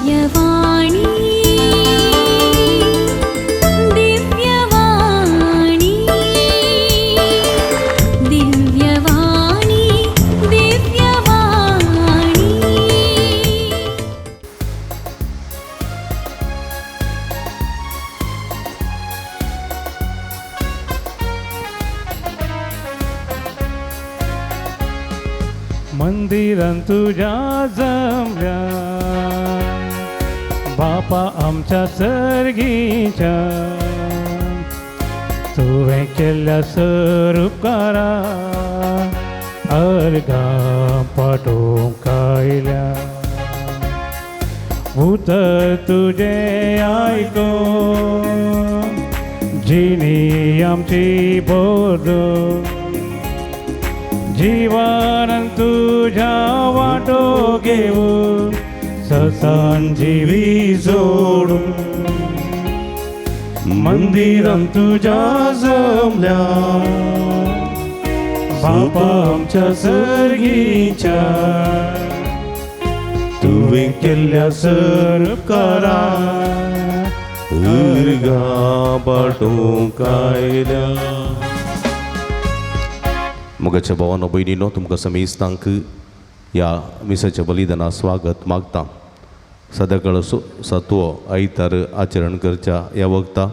दिव्यवाणी दिव्यवाणी दिव्यवाणी दिव्यवाणी। मंदिरान तुज्या जमल्या बापा आमच्या सर्गीच्या, तुवें केल्ल्या सरुपकारा अर्घां पाठोवंक आयल्या। उतर तुजें आयकून जिणी आमची बोदून, जीवन तुझ्या वाटो घेऊन ससांजीवी जोडून, मंदिरान तुझ्या जमल्या बापा आमच्या सर्गीच्या, तुवें केल्ल्या सरकारा अर्घां पाठोवंक आयल्या। मोगाच्या भावानो भयणीनो, तुमकां समेस्तांक ह्या मिसाच्या बलिदाना स्वागत मागता। सदाकाळ सातवो आयतार आचरण करच्या ह्या वखता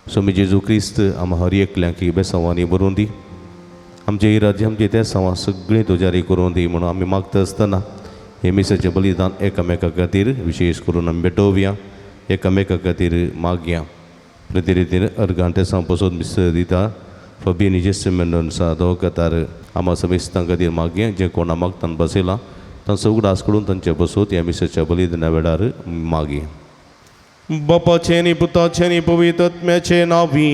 स्वामी जेजू क्रिस्त आमकां हर एकल्यांक बेसांवांनी बरोवन दी, आमचे इरादे आमचे तेसांवां सगळीं तो जारी करून दी म्हणून आमी मागता आसतना हे मिसाचें बलिदान एकामेका खातीर विशेश करून आमी भेटोवया, एकामेका खातीर मागया। प्रती रितीन अर्गान तेसांव पसून मिस दिता फबीन जेस्य मेंडोन्सा दोगतार आमा समेस्तां खातीर मागया। जे कोणा मागतान बसयलां तांचो उगडास करून तांचे बसोत ह्या मिसाच्या बलिदाना वेळार मागया। बापाचें आनी पुताचें आनी पवित्र आत्म्याचें नांवी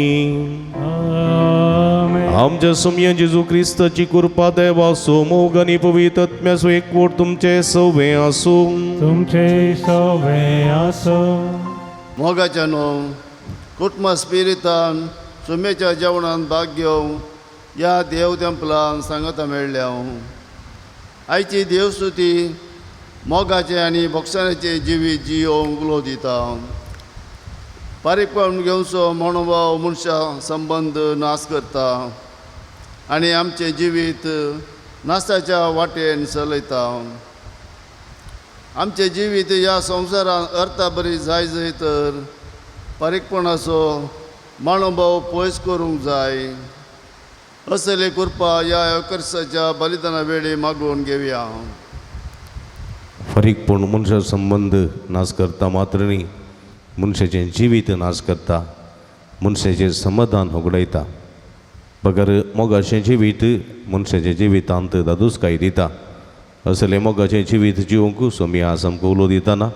आमच्या सुमया जेजू क्रिस्ताची कृपा देवाचो मोग आनी पवित्र आत्म्याचो एकवट तुमचे सवे आसूं। तुमचे सवे आसूं। मोगाच्या न्हू कुटुंब स्पिरितान सुमेच्या जेवणान भाग घेवंक ह्या देव तेंपलान सांगता मेळ्ळ्या। आयची देवस्तुती मोगाचें आनी भोगसण्याचें जिवीत जियोवंक उलो दिता। फारीकपण घेवचो मनोभाव मनशां संबंद नाश करता आनी आमचें जिवीत नाशाच्या वाटेन चलयता। आमचें जिवीत ह्या संवसारांत अर्था बरी जाय जाय तर फारीकपणाचो मानोभाव पयस करूंक जाय। असले कृपा ह्या येवकर्साच्या बलिदाना वेळी मागून घेवया। फारीकपण मनशा संबंद नाश करता मात्र न्ही, मनशाचें जिवीत नाश करता, मनशाचें समाधान होगडायता। बगर मोगाचें जिवीत मनशाच्या जिवितांत दादूसकाय दिता। असलें मोगाचें जिवीत जिवंक स्वामी आज आमकां उलो दितना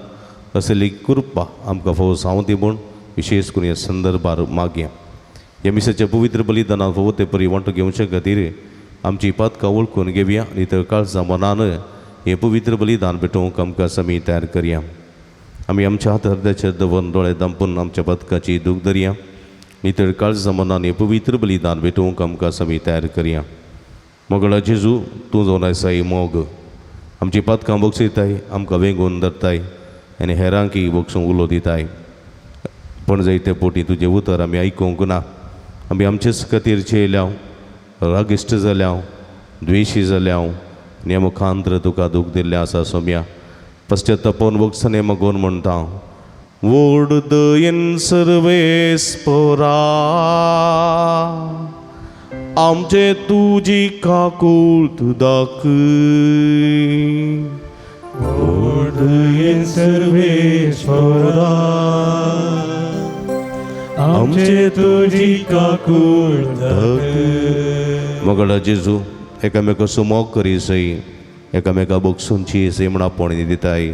असली कृपा आमकां फावो जावं दी म्हूण विशेश करून ह्या संदर्भार मागया। ह्या मिसाच्या पवित्र बलिदानाक फावो ते परी वांटो घेवचे खातीर आमची पातकां वळखून घेवया आनी तर काळजा मनान हें पवित्र बलिदान भेटोवंक आमकां समी तयार करया। आमी आमच्या हात हृदयाचेर दवरून दोळे दांपून आमच्या पदकाची दूख धरया नितळ काळजा मनान हें पवित्र बलिदान भेटोवंक आमकां समी तयार करया। मोगळा जेजू, तूं जावन आसाय मोग, आमची पातकां बक्षयताय, आमकां वेंगोवन धरताय आनी हेरांकय बक्षूंक उलो दिताय। पण जायते पोटी तुजें उतर आमी आयकूंक ना, आमी आमचेच खातीर चेयल्या, रागिश्ट जाल्या, द्वेशी जाल्या आनी मुखांतर तुका दूख दिल्लें आसा सोम्या। पश्चातापोन बक्षणे मागून म्हणटा, वोड दयेन सर्वेस्पोरा आमचे तुजी काकूळ दाखय। वोड दयेन सर्वेस्पोरा आमचे तुजी काकूळ दाखय। मोगळा जेजू, एकामेकाचो मोग करी सई, एकामेका बक्षूंची सई म्हूण आपोवणी दिताय।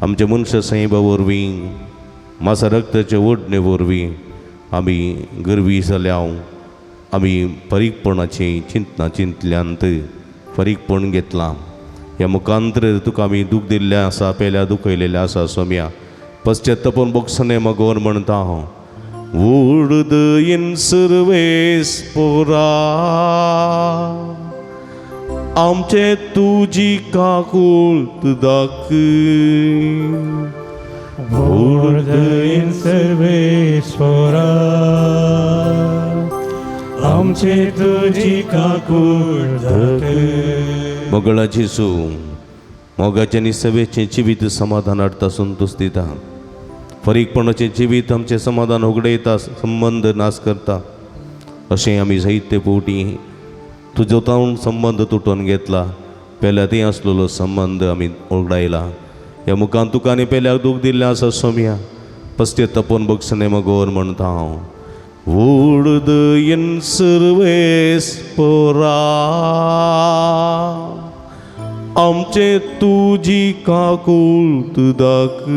आमच्या मनशा संयबा वरवीं, मासा रक्ताचे ओडणे वरवीं आमी गर्वी जाल्या, आमी फारीकपणाचीं चिंतनां चिंतल्यांत फारीकपण घेतलां। ह्या मुखांतर तुका आमी दूख दिल्लें आसा, पेल्या दुखयलेलें आसा सोम्या। पश्चातापून बक्षणे मागोवन म्हणटा हांव, वोड दयेन सर्वेस्पोरा आमचे तुजी काकूळ दाखय। व्हड सर्वेस्परा आमचे तुजी काकूळ मोगळा जेजू मोगाचें आनी सवेचें जिवीत समाधान हाडटा संतोश दिता. फरीकपणाचें जिवीत आमचें समाधान उगडयता, संबंद नाश करता. अशें आमी जायते फावटी तुजो तावन संबंद तुटोवन घेतला, पेल्या थंय आसलेलो संबंद आमी उगडायला. ह्या मुखान तुका आनी पेल्याक दूख दिल्लें आसा सोम्या, पस्ते तपोवन बगसणे मगोर म्हणटा हांव. व्हड दयेन सर्वेस्परा आमचे तुजी काकूळत दाखय.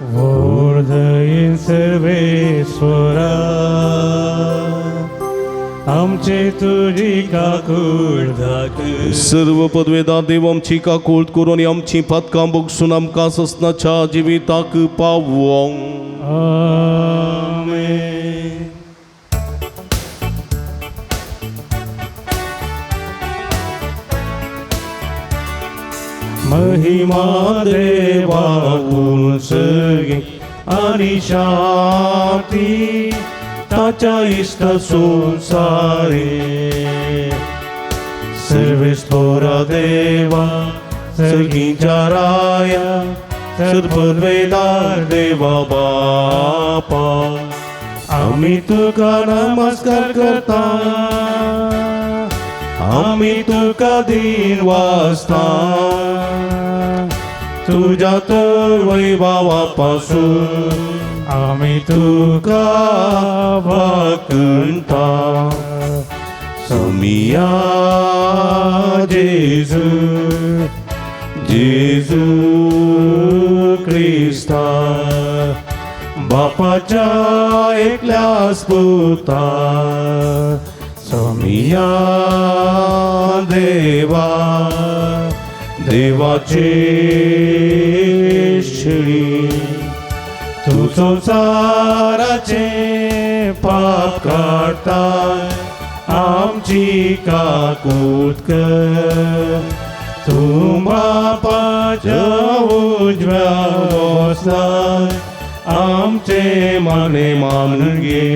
व्हड दयेन सर्वेस्परा आमचे तुजी काकूळ दाखय. सर्व पदवेदार देव आमची काकूळत करून आनी आमची पातकां बगसून आमकां ससनाच्या जिविताक पावोंक. आमेन. महिमा देवा सगी आनी शांती ताच्या इश्ट संसारे. सर्वेस्परा देवा सर्गीच्या राया सर्ववेदार देवा बापा आमी तुका नमस्कार करता, आमी तुका दीन वाचता. तुज्या तर वैभावा पासून आमी तुका वाकणता. सोमिया जेजू जेजू क्रिस्ता बापाच्या एकल्याच पुता. सोमिया देवा देवाचे श्री तूं संवसाराचे पाप काडटा आमची काकूत कर. तूं बापाच्या उजव्या बसला आमचे माने मानून घे.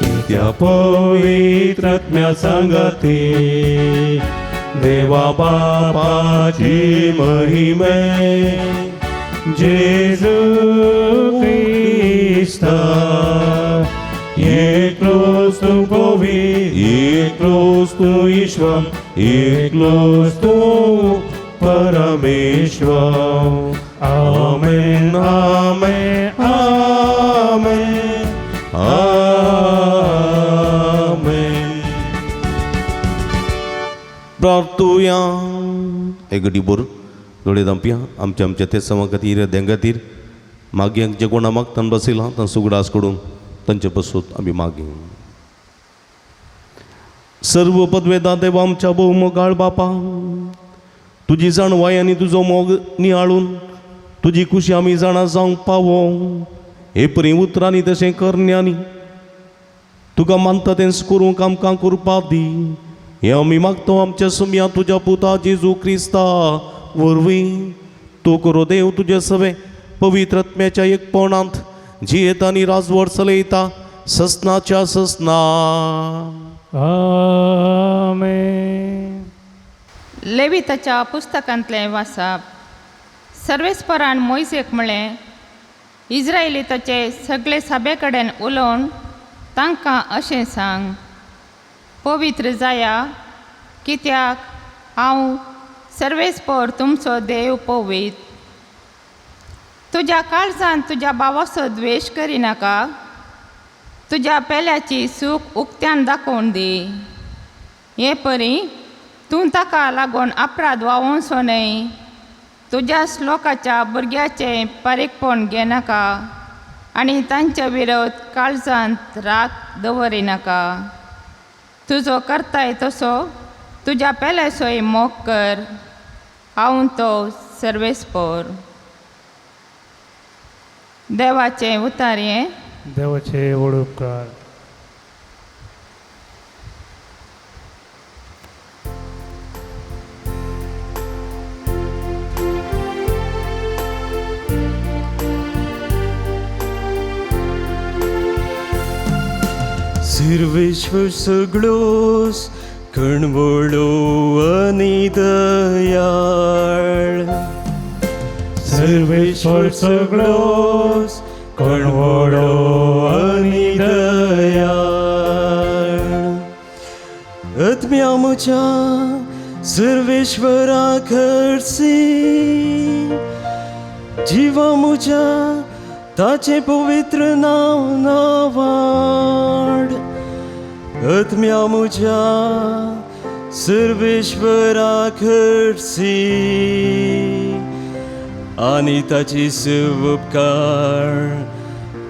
कित्या पवित्र आत्म्या सांगाती देवा बापाची महिमे जेजू क्रिस्ता एकलोच तूं पवित्र, एकलोच तूं ईश्वर, एकलोच तूं परमेश्वर. आमेन आमेन आमेन आमेन. प्रार्थुया. एक घडी बोर दोळे धांपया. आमच्या आमच्या ते समा खातीर दें खातीर मागीं जे कोणा मागतान बसयलां तांचो उगडास करून तांचे पसून आमी मागीं. सर्व पदवेदा देवा आमच्या भोवमोगाळ बापा, तुजी जाणवाय आनी तुजो मोग नियाळून तुजी खुशी आमी जाणा जावंक पावो. हे परी उतरांनी तशें करण्यांनी तुका मानता तेंच करूंक आमकां करपा दी. हें आमी मागता आमच्या सुमया तुज्या पुता जेजू क्रिस्ता वरवीं. तूं करो देव तुजे सवे पवित्र आत्म्याच्या एकपणांत जियेता आनी राजवट चलयता ससनाच्या ससना. आमेन. लेविताच्या पुस्तकांतलें वाचप. सर्वेस्परान मोयसेक म्हळें, इज्रायलिताचे सगळे सभे कडेन उलोवन तांकां अशें सांग, पवित्र जाया कित्याक हांव सर्वेस्पर तुमचो देव पवित्र. तुज्या काळजान तुज्या भावाचो द्वेश करिनाका, तुज्या पेल्याची सूख उक्त्यान दाखोवन दी. हे परी तूं ताका लागून अपराध वावोवचो न्हय. तुज्या श्लोकाच्या भुरग्याचें पारीकपण घेनाका आनी तांचे विरोध काळजांत राग दवरिनाका. तुजो करताय तसो तुज्या पेल्याचोय मोग कर. हांव तो सर्वेस्पर. देवाचें उतारयें. देवाचे व्हड उपकार. सर्वेश्वर सगळोस कणवळो आनी दयाळ. सर्वेश्वर सगळोस कणवळो आनी दयाळ. आत्म्या म्हज्या सर्वेश्वरा खर्सी, जिवा म्हज्या ताचें पवित्र नांव नावाड. आत्म्या म्हज्या सर्वेश्वरा खर्सी, आनी ताची सव उपकार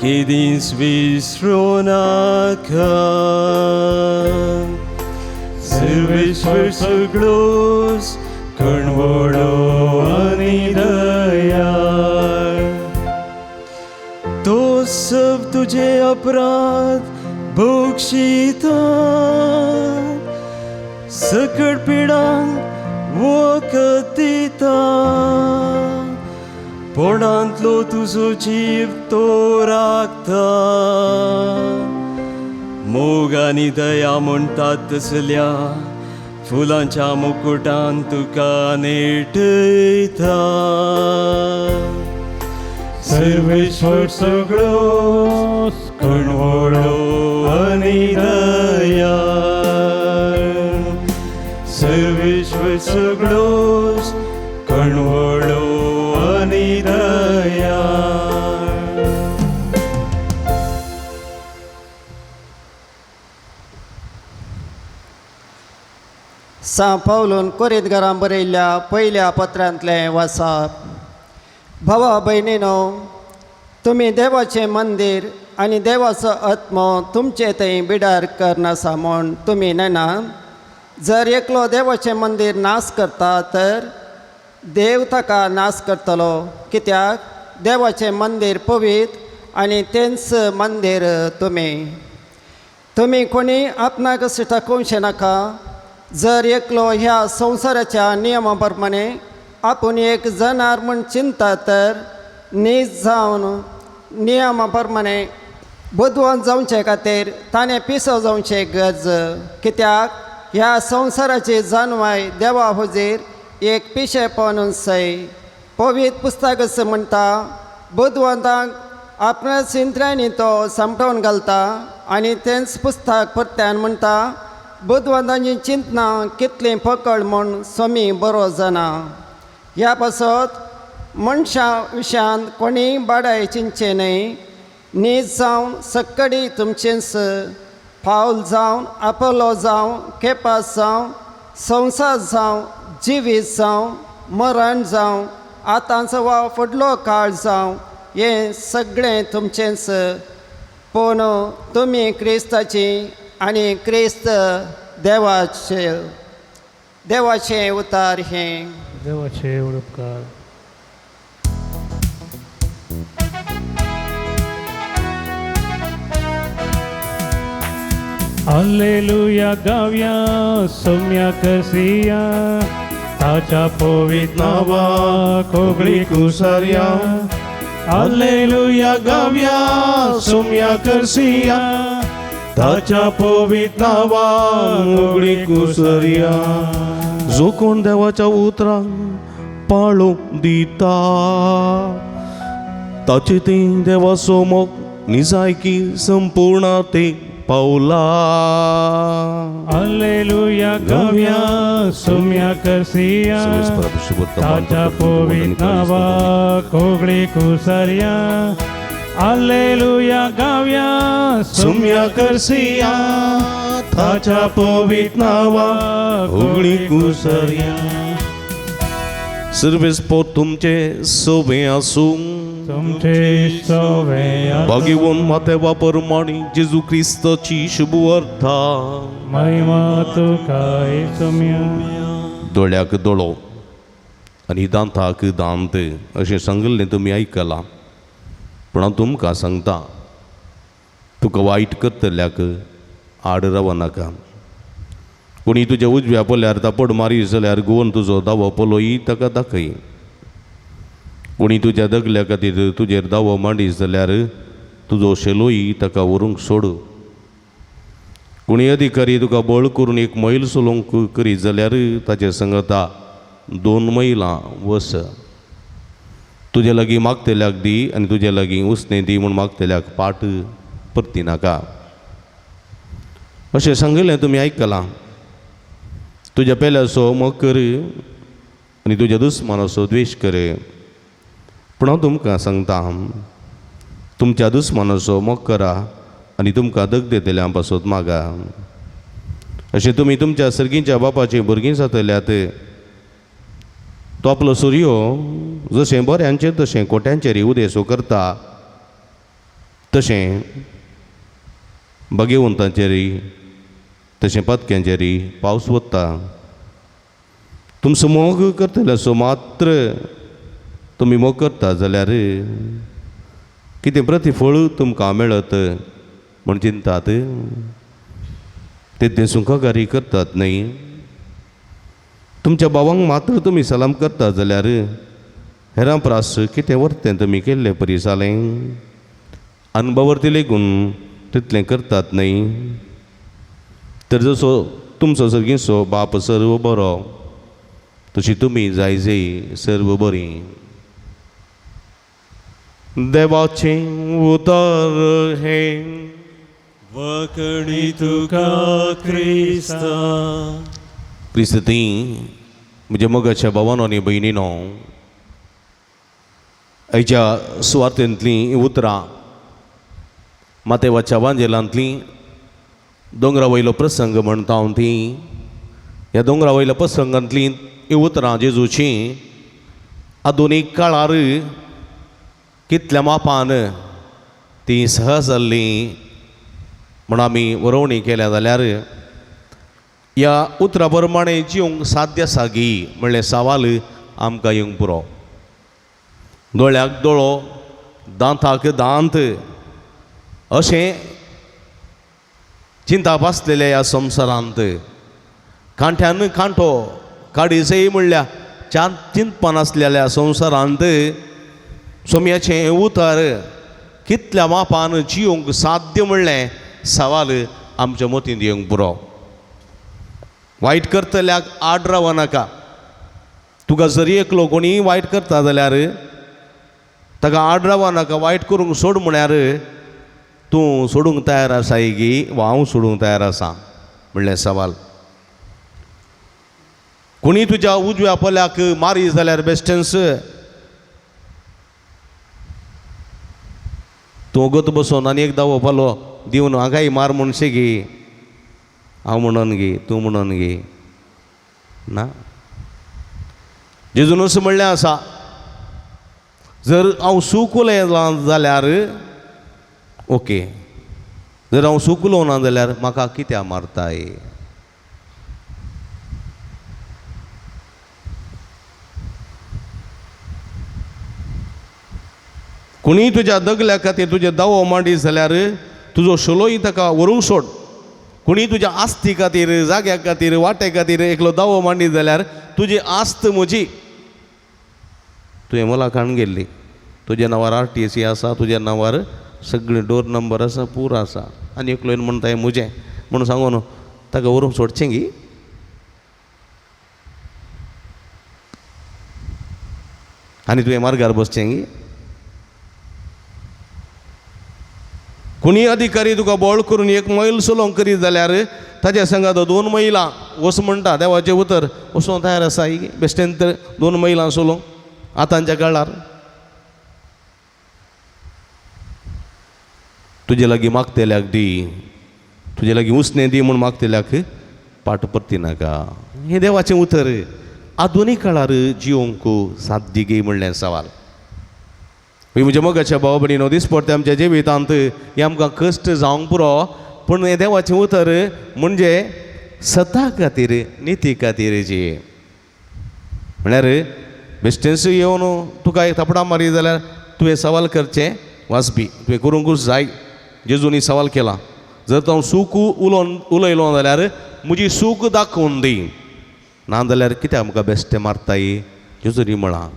केदींच विसरूं नाका. सर्वेश्वर सगळोस कणवळो आनी दयाळ. तो सब तुझे अपराध बक्षिता, सकट पिडांक वखद दिता. पोडांतलो तुजो जीव तो राखता. मोग आनी दया म्हणटात तसल्या फुलांच्या मुकुटान तुका नेटयता. सर्वेश्वर सगळोस कणवळो आनी दयाळ. सर्वेश्वर सगळोस कणवळो आनी दयाळ. सां पावलून कोरीतघरां बरयल्ल्या पयल्या पत्रांतलें वाचप. भावा भयणीनो, तुमी देवाचें मंदीर आनी देवाचो आत्मो तुमचे थंय बिडार करनासा म्हूण तुमी नेणा. जर एकलो देवाचें मंदीर नाश करता तर देव ताका नाश करतलो, कित्याक देवाचें मंदीर पवित्र आनी तेंच मंदीर तुमी. तुमी कोणी आपणाक अशें दाखोवचें नाका. जर एकलो ह्या संवसाराच्या नियमा प्रमाणे आपूण एक जनार म्हूण चिंता तर नीज जावन नियमा प्रमाणे बुदवंत जावचे खातीर ताणें पिसो जावचें गरज, कित्याक ह्या संवसाराची जानवाय देवा हुजीर एक पिशेपण सय. पवित्र पुस्तक अशें म्हणटा, बुदवंतांक आपल्या चिंत्र्यांनी तो सांपडोवन घालता आनी तेंच पुस्तक परत्यान म्हणटा, बुदवंतांची चिंतनां कितलीं पकड म्हूण स्वामी बरो जाणा. ह्या पासत मनशां विशयांत कोणीय बाडाय चिंतचें न्हय. नीज जावन सक्कडी तुमचेंच पावल जावन, आपोलो जावं, केपास जावं, संवसार जावं, जिवीत जावं, मरण जावं, आतांचो वा फुडलो काळ जावं, हें सगळें तुमचेंच. पूण तुमी क्रिस्ताची आनी क्रिस्त देवाचे. देवाचें उतार हें. देवाचे उपकार. हालेलुया गावया सोम्या करसिया, ताच्या पवित्र नांवा कोगळी कुसारया. हालेलुया गावया सोम्या करसिया, ताच्या पवित्र नांवा कोगळी कुसरया. जो कोण देवाच्या उतरांक पाळो दिता ताचे ती देवाचो मोग निजायकी संपूर्ण ते पावला. हालेलुया गावया सोम्या करसिया, ताच्या पवित्र नांवा कोगळी कुसरया. हालेलुया गावया सोम्या करसिया, ताच्या पवित्र नांवा कोगळी कुसरया. सर्वेस्पोर तुमचे सोबे आसूं, तुमचे सोबे भाग्यवंत मातेवा परमाणी जेजू क्रिस्ताची शुभ वार्ता. महिमा तुका सोम्या. दोळ्याक दोळो आनी दांताक दांत अशें सांगिल्लें तुमी आयकलां, पूण हांव तुमकां सांगता, तुका वायट करतल्याक आड रावनाका. कोणी तुज्या उजव्या पोल्यार तापड मारी जाल्यार गोवन तुजो दावो पोलोय ताका दाखय. कोणी तुज्या दगल्या खातीर तुजेर दावो मांडी जाल्यार तुजो शेलोय ताका व्हरूंक सोड. कोणी अधिकारी तुका बळ करून एक मैल चलोवंक करीत जाल्यार ताचे संगता 2 मैलां वस. तुजे लागीं मागतल्याक दी आनी तुजे लागीं उसणें दी म्हूण मागतल्याक पाट परती नाका. अशें सांगिल्लें तुमी आयकलां. तुज्या पेल्याचो मोग कर आनी तुज्या दुस्मानाचो द्वेश कर. पूण हांव तुमकां सांगता, तुमच्या दुस्मानाचो मोग करा आनी तुमकां दग दितल्या पासत मागा. अशें तुमी तुमच्या सर्गींच्या बापाचीं भुरगीं जातल्यात. तो आपलो सुर्यो जशें बऱ्यांचेर तशें कोट्यांचेर उदेसो करता, तशें भाग्यवंतांचेरय तशें पातक्यांचेरय पावस वता. तुमचो मोग करतल्याचो मात्र तुमी मोग करता जाल्यार कितें प्रतिफळ तुमकां मेळत म्हूण चिंतात? ते सुंखकारी करतात न्हय? तुमच्या भावांक मात्र तुमी सलाम करता जाल्यार हेरां प्रास कितें वर्तें तुमी केल्लें परी जालें? अनभवर्ती लेगून तितलें करतात न्हय? तर जसो तुमचो सर्गीचो बाप सर्व बरो तशी तुमी जाय जाय सर्व बरी. देवाचें उतर हें. वकणी तुका क्रिस्ता. क्रिस्ती म्हज्या मोगाच्या भावानो आनी भयणीनो, आयच्या सुवातेंतलीं उतरां मातेवाच्या वांजेलांतलीं दोंगरा वयलो प्रसंग म्हणटा हांव तीं. ह्या दोंगरा वयल्या प्रसंगांतलीं हीं उतरां जेजूचीं आधुनीक काळार कितल्या मापान तीं सहज जाल्लीं म्हूण आमी वरोवणी केल्या जाल्यार ह्या उतरा प्रमाणें जिवंक साध्य आसा गी म्हणलें सवाल आमकां येवंक पुरो. दोळ्याक दोळो, दांताक दांत अशें चिंताप आसलेल्या ह्या संवसारांत कांठ्यान कांठो काडीजय म्हणल्या चार चिंतपान आसलेल्या संवसारांत सोम्याचें उतर कितल्या मापान जिवंक साध्य म्हणलें सवाल आमच्या मतींत येवंक पुरो. वायट करतल्याक आड रावो नाका. तुका जरी एकलो कोणीय वायट करता जाल्यार ताका आड रावो नाका. वायट करूंक सोड म्हळ्यार तूं सोडूंक तयार आसाय गी वा हांव सोडूंक तयार आसा म्हणलें सवाल. कोणी तुज्या उजव्या पोल्याक मारी जाल्यार बेश्टेंस तूं वगत बसोन आनी एक दावो पालो दिवन हांगाय मार म्हणशे गी, हांव म्हणोन गी, तूं म्हणोन गी ना. जेजूनच म्हणलें आसा, जर हांव सूख उलयलां जाल्यार ओके, जर हांव सूख उलोवना जाल्यार म्हाका कित्याक मारताय? कोणीय तुज्या दगल्या खातीर तुजे दावो मांडी जाल्यार तुजो शोलोय ताका व्हरूंक सोड. कोणीय तुज्या आस्ती खातीर, जाग्या खातीर, वाटे खातीर एकलो दावो मांडी जाल्यार तुजी आस्त म्हजी. तुवें मोला काण गेल्ली, तुज्या नांवार RTC आसा, तुज्या नांवार सगळे डोर नंबर आसा, पूर आसा, आनी एकलो येवन म्हणटा हें म्हजें म्हणून सांगून ताका व्हरूंक सोडचें गी? आनी तुवें मार्गार बसचें गी? कोणीय अधिकारी तुका बळ करून एक मैल चलोवंक करीत जाल्यार ताच्या संगात 2 मैलां वच म्हणटा देवाचें उतर, वचोंक तयार आसा बेश्टेन तर 2 मैलां चलोवंक आतांच्या काळार. तुजे लागीं मागतल्याक दी, तुजे लागीं उसणें दी म्हूण मागतल्याक पाट परती नाका. हें देवाचें उतर आधुनीक काळार जिवंक साध्य गी म्हणलें सवाल. म्हज्या मोगाच्या भाव भयणीनो, दिसपडटे आमच्या जिवितांत हें आमकां कश्ट जावंक पुरो, पूण हें देवाचें उतर म्हणजे सता खातीर, निती खातीर जी म्हळ्यार बेश्टेंच येवन तुका एक थापडां मारी जाल्यार तुवें सवाल करचें वाजपी तुवें करूंकूच जाय. जेजून सवाल केला, जर हांव सूख उलोवन उलयलो जाल्यार म्हजी सूख दाखोवन दी, ना जाल्यार कित्याक म्हाका बेश्टें मारताय? जेजूनी म्हळां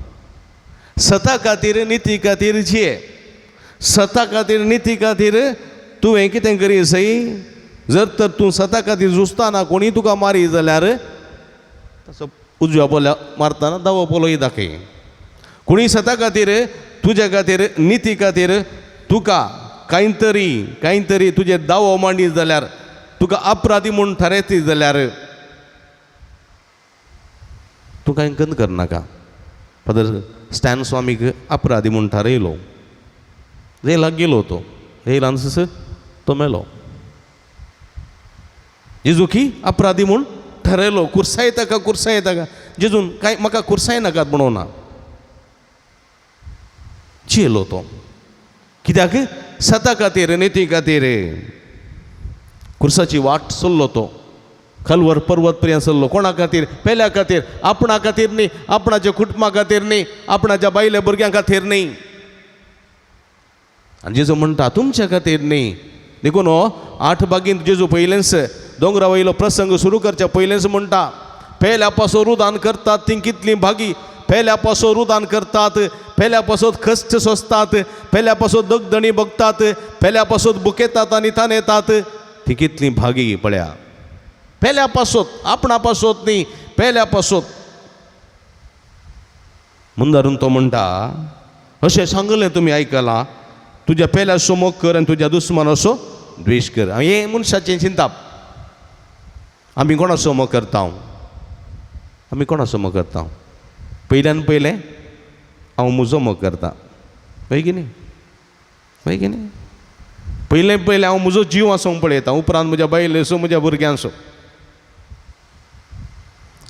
सता खातीर निती खातीर जिये. सता खातीर निती खातीर तुवें कितें करी सई? जर तर तूं सता खातीर झुजताना कोणीय तुका मारी जाल्यार तसो उजव्या पोल्या मारतना दावो पोलोय दाखय. कोणी सता खातीर तुज्या खातीर निती खातीर तुका कांय तरी कांय तरी तुजेर दावो मांडी जाल्यार, तुका अपराधी म्हूण थारायती जाल्यार तूं कांय गंद करनाका. फादर स्टॅन स्वामीक अपराधी म्हूण थारयलो, जेलाक गेलो तो, जेलान तो मेलो. जेजू की अपराधी म्हूण ठरयलो, कुर्सायता का कुर्सायता का, जेजून कांय म्हाका कुर्साय नाकात म्हणून ना, चेलो तो. कित्याक? सता खातीर, निती खातीर कुर्साची वाट चल्लो तो, खलवर पर्वत पर्यंत चल्लो. कोणा खातीर? पेल्या खातीर, आपणा खातीर न्ही, आपणाच्या कुटुंबा खातीर न्ही, आपणाच्या बायले भुरग्यां खातीर न्ही. आनी जेजू म्हणटा तुमच्या खातीर न्ही. देखून हो 8 बागींत जेजू पयलेंच दोंगरा वयलो प्रसंग सुरू करच्या पयलेंच म्हणटा, पेल्या पासो रुदान करतात ती कितलीं भागी, पेल्या पासो रुदान करतात, पेल्या पासत कश्ट सोंसतात, पेल्या पासत दगदणी बघतात, पेल्या पासत बुकेतात आनी तानेतात, ती कितलीं भागी पळया. पेल्या पासत, आपणा पासत न्ही, पेल्या पासत. मुंदारून तो म्हणटा, अशें सांगलें तुमी आयकलां, तुज्या पेल्याचो मोग कर आनी तुज्या दुस्मानाचो द्वेश कर. हें मनशाचें चिंताप. आमी कोणाचो मोग करता? आमी कोणाचो मोग करता? पयल्यान पयलें हांव म्हजो मोग करता, हय की न्ही? हय की न्ही? पयलें पयलें हांव म्हजो जीव आसूंक पळयता, उपरांत म्हज्या बायलेचो, म्हज्या भुरग्यांचो.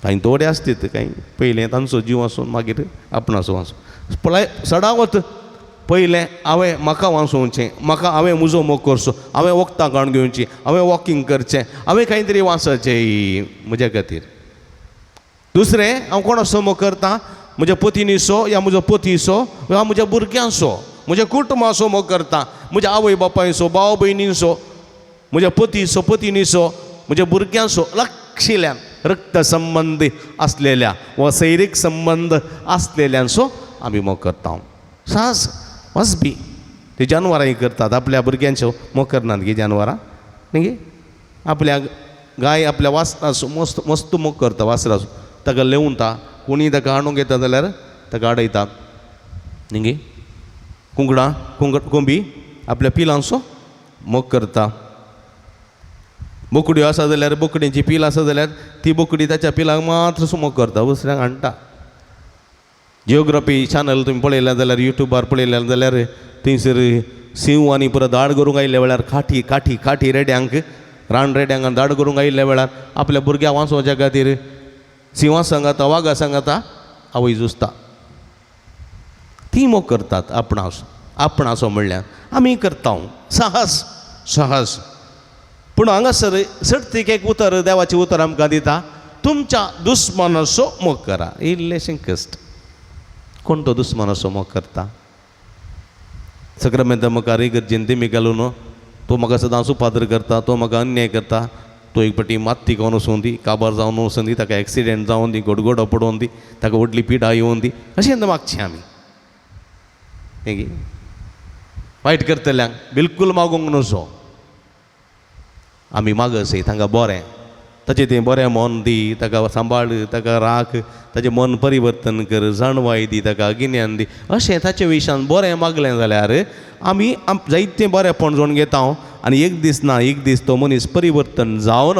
कांय थोडे आसतात कांय पयलें तांचो जीव आसून मागीर आपणाचो आसूं. पळय सडावत पयलें हांवें म्हाका वाचोवचें, म्हाका हांवें म्हजो मोग करचो, हांवें वखदां काडून घेवचीं, हांवें वॉकींग करचें, हांवें कांय तरी वाचचें म्हज्या खातीर. दुसरें हांव कोणाचो मोग करता? म्हज्या पतिनीचो या म्हजो पतीचो वा म्हज्या भुरग्यांचो, म्हज्या कुटुंबाचो मोग करता, म्हज्या आवय बापायचो, भाव भयणींचो, म्हज्या पतीचो, पतिनीचो, म्हज्या भुरग्यांचो, लक्षिल्यान रक्त संबंद आसलेल्या वा सैरीक संबंद आसलेल्यांचो आमी मोग करता. सास वाजपी ती जानवरांय करतात, आपल्या भुरग्यांच्यो मोग करनात गे जानवरां न्ही गे. आपल्या गाय आपल्या वासराचो मस्त मस्त मोग करता, वासराचो ताका लेवता, कोणीय ताका हाडूंक येता जाल्यार ताका आडयता न्ही गे. कुंकडां कोंबी आपल्या पिलांचो मोग करता. बोकड्यो आसा जाल्यार बोकड्यांची पील आसा जाल्यार ती बोकडी ताच्या पिलांक मात्र मोग करता, दुसऱ्यांक हाडटा. जियोग्राफी चॅनल तुमी पळयलें जाल्यार, युट्यूबार पळयलें जाल्यार थंयसर सिंव आनी परत दाड करूंक आयिल्ल्या वेळार काठी काठी काठी रेड्यांक, रान रेड्यांक दाड करूंक आयिल्ल्या वेळार आपल्या भुरग्यांक वाचोवच्या खातीर सिंवा सांगाता, वागा सांगाता आवय झुजता. ती मोग करतात आपणास, आपणासो म्हणल्यार आमी करता साहस सहज. पूण हांगासर सडतीक एक उतर देवाचें उतर आमकां दिता, तुमच्या दुस्मानाचो मोग करा. इल्लेशें कश्ट. कोण तो दुस्मानाचो मोग करता? सक्रमेंत मुखार इगर्जेन दिमी घालून तो म्हाका सदांच उपाद्र करता, तो म्हाका अन्याय करता, तो एक पटी मात्ती खावन वचूं दी, काबार जावन वचूं दी, ताका एक्सिडेंट जावन दी, गोडगोडो पडोवन दी, ताका व्हडली पिडा येवन दी, अशें मागचें आमी. न्ही वायट करतल्यांक बिलकूल मागूंक नजो. आमी मागसय तांकां बरें, ताचें तें बरें मन दी, ताका सांबाळ, ताका राख, ताचें मन परिवर्तन कर, जाणवाय दी, ताका गिन्यान दी. अशें ताचे विशयान बरें मागलें जाल्यार आमी जायतें बरेंपण जोडून घेता आनी एक दीस ना एक दीस तो मनीस परिवर्तन जावन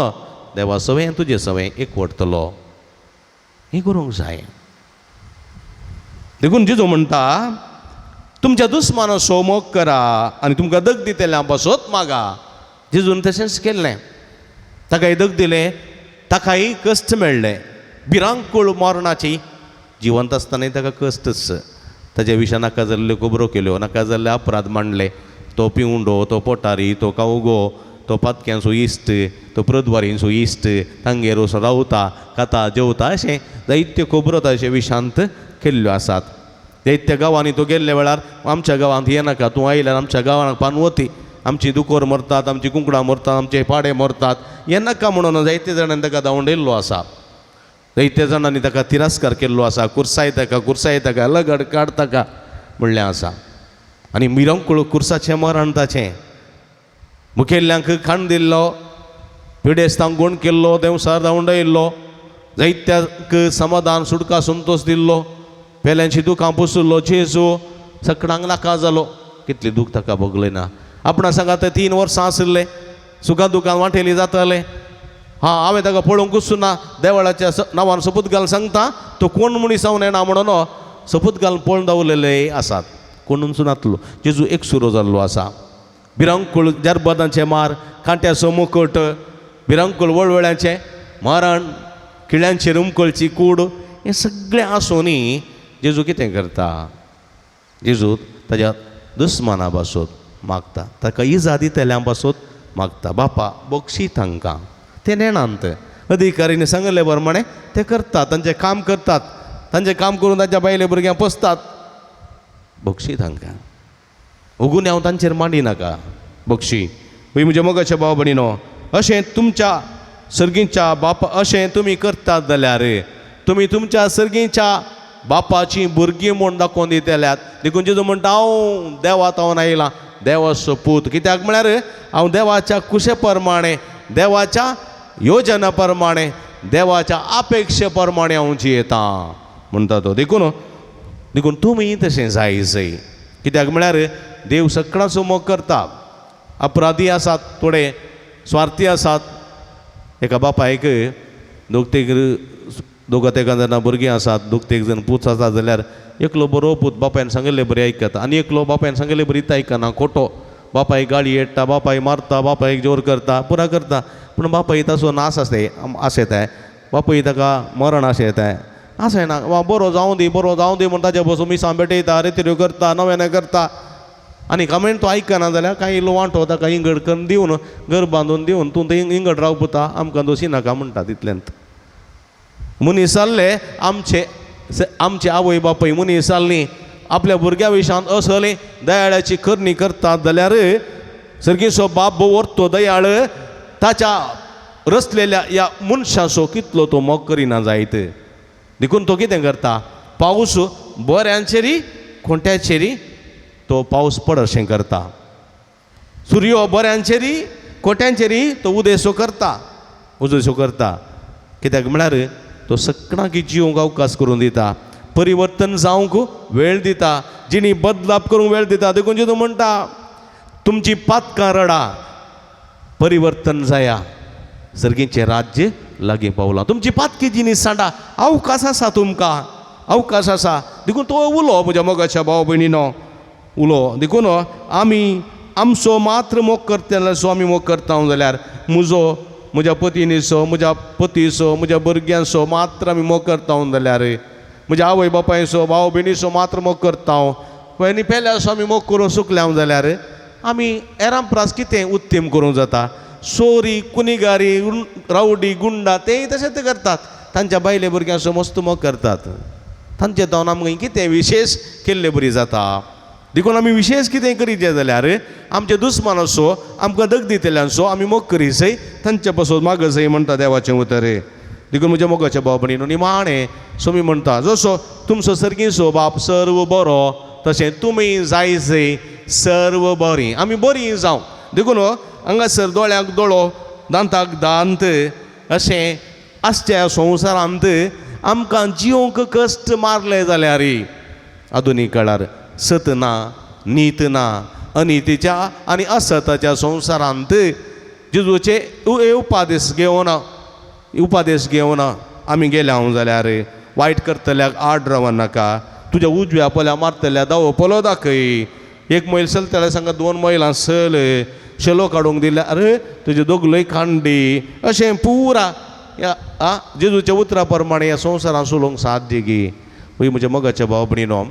देवा सवें तुजे सवें एकवटतलो. हें करूंक जाय. देखून जेजू म्हणटा, तुमच्या दुस्मानाचो मोग करा आनी तुमकां दग दितल्या पासत मागा. जेजून तशेंच केल्लें. ताकाय दग दिलें, ताकाय कश्ट मेळ्ळें, भिरांकूळ मरणाची. जिवंत आसतनाय ताका कश्टच. ताच्या विशयान नाका जाल्ल्यो खबरो केल्यो, नाका जाल्ले अपराध मांडले. तो पिवंडो, तो पोटारी, तो कावगो, तो पातक्यांचो इश्ट, तो प्रद्वारींचो इश्ट, तांगेर वचून रावता, खाता, जेवता, अशें जायत्यो खबरो ताचे विशांत केल्ल्यो आसात. जायत्या गांवांनी तो गेल्ल्या वेळार आमच्या गांवांत येनाका, तूं आयल्यार आमच्या गांवांत पानवती, आमची दुकोर मरतात, आमची कुंकडां मरतात, आमचे पाडे मरतात, येनाका म्हणून जायते जाणांनी ताका धांवडयल्लो आसा. जायत्या जाणांनी ताका तिरस्कार केल्लो आसा, कुर्सायता कुर्सायता का, लगड काडता का म्हणलें आसा. आनी मिरंकूळ कुर्साचें मरण ताचें. मुखेल्यांक खाण दिल्लो, पिडेस्तांक गुण केल्लो, देंवसार धांवडायल्लो, जायत्याक समाधान सुटका संतोश दिल्लो, पेल्यांची दुखां पुसुल्लो जेजू सकडांक नाका जालो. कितली दूख ताका भोगलें ना. आपणा सांगात 3 वर्सां आशिल्लें, सुखां दुखां वांटेली जातालें. हां, हांवें ताका पळोवंकूच ना, देवळाच्या नांवान सोपूत घालून सांगता तो कोण मनीस हांव नेणा म्हणून सोपूत घालून पळोवन दवरलेले आसात. कोणूच नातलो. जेजू एकसुरो जाल्लो आसा. भिरांकूळ जरबदांचे मार, कांट्याचो मुकट, भिरांकूळ वळवळ्यांचें मरण, किळ्यांचेर उमकळची कूड, हें सगळें आसूनय जेजू कितें करता? जेजू ताज्या दुस्माना पासत मागता, ताका इजा दितल्या पासत मागता, बापा बक्षी तांकां, ते नेणांत. अधिकारींनी सांगले प्रमाणे ते करतात, तांचें काम करतात, तांचें काम करून तांच्या बायले भुरग्यांक पोसतात. बक्षी तांकां, उगून हांव तांचेर मांडी नाका, बक्षी. म्हज्या मोगाच्या भाव भयणीनो, अशें तुमच्या सर्गींच्या बापा अशें तुमी करतात जाल्यार तुमी तुमच्या सर्गींच्या बापाची भुरगीं म्हूण दाखोवन दितल्यात. देखून जेजू म्हणटा हांव देवा हांव आयलां, देवाचो पूत. कित्याक म्हळ्यार हांव देवाच्या कुशे प्रमाणे, देवाच्या योजना प्रमाणे, देवाच्या अपेक्षे प्रमाणे हांव जियेतां म्हणटा तो. देखून देखून तुमी तशें जाय जय. कित्याक म्हळ्यार देव सगळ्यांचो मोग करता. अपराधी आसात, थोडे स्वार्थी आसात. एका बापायक दोग तेगां जाणां भुरगीं आसात, दोग तेग जाण पूत आसात जाल्यार एकलो बरो पूत बापायन सांगिल्ले बरी आयकता आनी एकलो बापायन सांगिल्ले बरी आयकना, खोटो. बापायक गाळी येता, बापायक मारता, बापायक जोर करता, पुरा करता, पूण बापाय ताचो नास आसता, बापूय ताका मरण आसता. आसना वा बरो जावं दी, बरो जावं दी म्हूण ताजे बसून मिसां भेटयता, रेतिऱ्यो करता, नव्याने करता. आनी कमेंट तो आयकना जाल्यार कांय इल्लो वांटो ताका इंगड करून दिवन, घर बांदून दिवन, तूं थंय इंगड राव पुता, आमकां दोशी नाका म्हणटा. तितल्यांत मनीस जाल्ले आमचे आमचे आवय बापूय मनीस जाल्लीं आपल्या भुरग्या विशयांत असली दयाळाची करणी करतात जाल्यार सर्गीचो बाप भोव दयाळ ताच्या रचलेल्या ह्या मनशाचो कितलो तो मोग करिना जायत. देखून तो कितें करता, पावस बऱ्यांचेरी खोंट्याचेरी तो पावस पड अशें करता, सुर्यो बऱ्यांचेरी खोट्यांचेरी तो उदेसो करता, उदेसो करता. कित्याक म्हळ्यार तो सगळ्यांक जिवंक अवकाश करून दिता, परिवर्तन जावंक वेळ दिता, जिणी बदलाप करूंक वेळ दिता. देखून जेजू म्हणटा तुमची पातकां रडा, परिवर्तन जाया, सर्गीचें राज्य लागीं पावलां. तुमची पातकी जिणी सांडा, अवकाश आसा तुमकां, अवकाश आसा. देखून तो उलो म्हज्या मोगाच्या भाव भयणीनो उलो. देखून आमी आमचो मात्र मोग करतले सो आमी मोग करता जाल्यार म्हजो, म्हज्या पतिनीचो, म्हज्या पतीचो, म्हज्या भुरग्यांचो मात्र आमी मोग करता जाल्यार, म्हज्या आवय बापायचो, भाव भयणीचो मात्र मोग करता, आनी पेल्याचो आमी मोग करूंक चुकल्या जाल्यार आमी हेरां प्रास कितें उत्तीम करूंक जाता. सोरी, कुनिगारी, रावडी, गुंडा तेय तशेंच करतात, तांच्या बायले भुरग्यांचो मस्त मोग करतात. तांचे जावन आमकां कितें विशेश केल्ले बरी जाता. देखून आमी विशेश कितें करीत जाल्यार आमचे दुस्मानाचो, आमकां दग दितल्यांचो आमी मोग करीत तांचे पासून मागजय म्हणटा देवाचें उतर. देखून म्हज्या मोगाच्या भाव भयणीनो निमाणें सोमी म्हणटा जसो तुमचो सर्गीचो बाप सर्व बरो तशें तुमी जाय जय सर्व बरीं, आमी बरीं जावं. देखून हांगासर दोळ्याक दोळो, दांताक दांत अशें आसच्या संवसारांत आमकां जिवंक कश्ट मारले जाल्यार आधुनीक काळार सत ना, नीत ना, अनितीच्या आनी असताच्या संवसारांत जेजूचे उपादेश घेवन, उपादेश घेवन आमी गेल्या हांव जाल्यार वायट करतल्याक आड रावनाका, तुज्या उजव्या पोल्या मारतल्या दावो पोलो दाखय. 1 मैल चलतल्या सांगा 2 मैलां चल, शेलो काडूंक दिल्या अरे तुजे दोगलय कांडी, अशें पुरा ह्या आ जेजूच्या उतरा प्रमाणे ह्या संवसारांत चलोवंक साध्य गी. म्हज्या मोगाच्या भाव भयणीनो,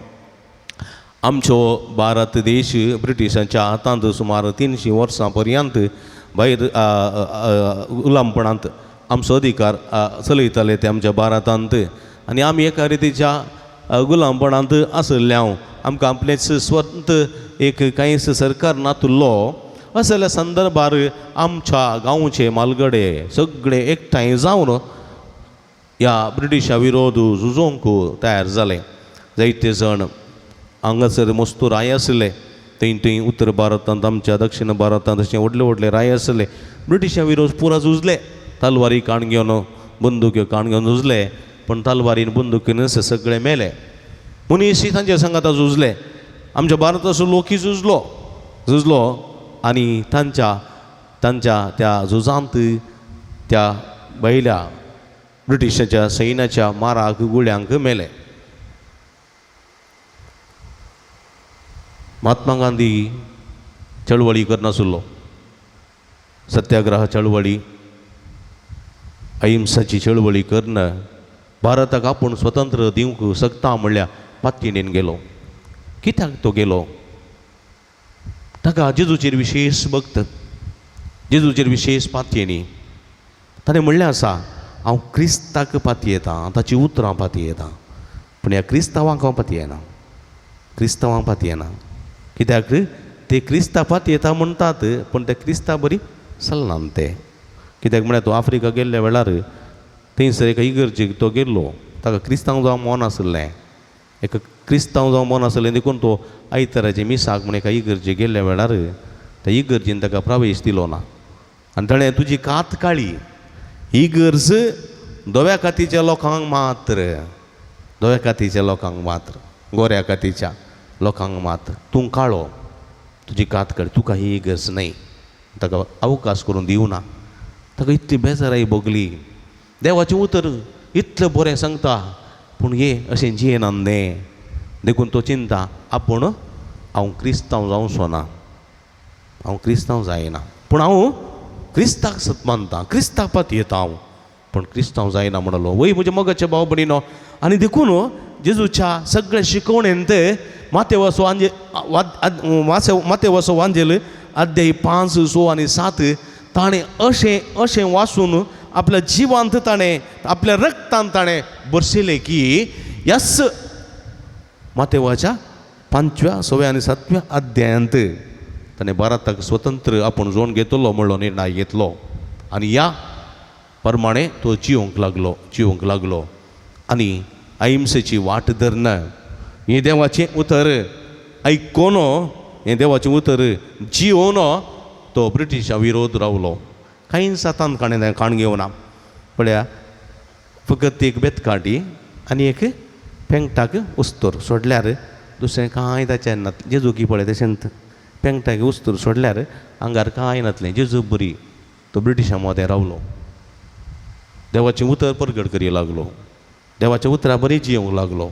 आमचो भारत देश ब्रिटिशांच्या हातांत सुमार 300 वर्सां पर्यंत भायर गुलामपणांत आमचो अधिकार चलयताले ते आमच्या भारतांत. आनी आमी एका रितीच्या गुलामपणांत आशिल्ले हांव, आमकां आपलेंच स्वतंत्र एक कांयच सरकार नातुल्लो. असल्या संदर्भार आमच्या गांवचे म्हालगडे सगळे एकठांय जावन ह्या ब्रिटिशा विरोध झुजोवंक तयार जाले. जायते जाण हांगासर मस्तूर I आशिल्ले, थंय थंय उत्तर भारतांत, आमच्या दक्षिण भारतांत अशें व्हडले व्हडले राय आसले. ब्रिटिशा विरोध पुरा झुजले, तलवारी काण घेवन, बंदुक्यो काण घेवन झुजले, पूण तलवारीन बंदुकीन सगळे मेले. मनीस तांच्या सांगाता झुजले. आमच्या भारताचो लोकूय झुजलो झुजलो आनी तांच्या तांच्या त्या झुजांत त्या बैल्या ब्रिटिशाच्या सैन्याच्या माराक गुळ्यांक मेले. महात्मा गांधी चळवळी करनासलो, सत्याग्रह चळवळी, अहिंसाची चळवळी करून भारताक आपूण स्वतंत्र दिवंक शकता म्हणल्यार पातयेन गेलो. कित्याक तो गेलो? ताका जेजूचेर विशेश भक्त, जेजूचेर विशेश पातयेनी. ताणें म्हणलें आसा, हांव क्रिस्ताक पातयेतां, ताची उतरां पातयेतां, पूण ह्या क्रिस्तांवांक हांव पातयेना, क्रिस्तांवांक पातयेना. कित्याक ते क्रिस्ता पातयेता म्हणटात, पूण ते क्रिस्ता बरी चलनात ते. कित्याक म्हळ्यार तो आफ्रिका गेल्ल्या वेळार थंयसर एका इगर्जेक तो गेल्लो, ताका क्रिस्तांव जावं मन आसलें, एका क्रिस्तांव जावं मन आसलें, देखून तो आयताराचे मिसाक म्हण एका इगर्जेक गेल्ल्या वेळार त्या इगर्जेन ताका प्रवेश दिलो ना. आनी ताणें तुजी कात काळी, इगर्ज धव्या कातीच्या लोकांक मात्र, धव्या कातीच्या लोकांक मात्र, गोऱ्या कातीच्या लोकांक मात्र, तूं काळो, तुजी कात काळी, तुका ही इगर्ज न्हय. ताका अवकाश करून दिवना. ताका इतली बेजाराय भोगली. देवाचें उतर इतलें बरें सांगता, पूण हे अशें जियेना न्हय. देखून तो चिंता आपूण हांव क्रिस्तांव जावचो ना, हांव क्रिस्तांव जायना, पूण हांव क्रिस्ताक सत मानता, क्रिस्ताक पातयेता हांव, पूण क्रिस्तांव जायना म्हणलो. वय म्हज्या मोगाचे भाव भयणीनो, आनी देखून जेजूच्या सगळ्या शिकवणेंत मातेवासो वांजे मातेवासो वांजेल अध्याय 5, 6 आनी 7 ताणें अशें अशें वाचून आपल्या जिवांत ताणें आपल्या रक्तान ताणें बरसयलें की ह्याच मातेवाच्या 5व्या 6व्या आनी 7व्या अध्यायांत ताणें भारताक स्वतंत्र आपूण जोड घेतलो म्हणलो निर्णय घेतलो. आनी ह्या प्रमाणे तो जिवंक लागलो, जिवंक लागलो आनी अहिंसेची वाट धरन हें देवाचें उतर आयकोन, हें देवाचें उतर जियोन तो ब्रिटिशा विरोध रावलो. कांय सातान काणें काण घेवना पळया, फकत एक बेतकाटी आनी एक पेंगटाक उस्तोर सोडल्यार दुसरें कांय ताचें नातलें. जेजूकी पळय तशेंच पेंगटाक उस्तोर सोडल्यार आंगार कांय नातलें. जेजू बरी तो ब्रिटिशा मदें रावलो, देवाचें उतर परगट करी लागलो, देवाच्या उतरा बरी जियोंक लागलो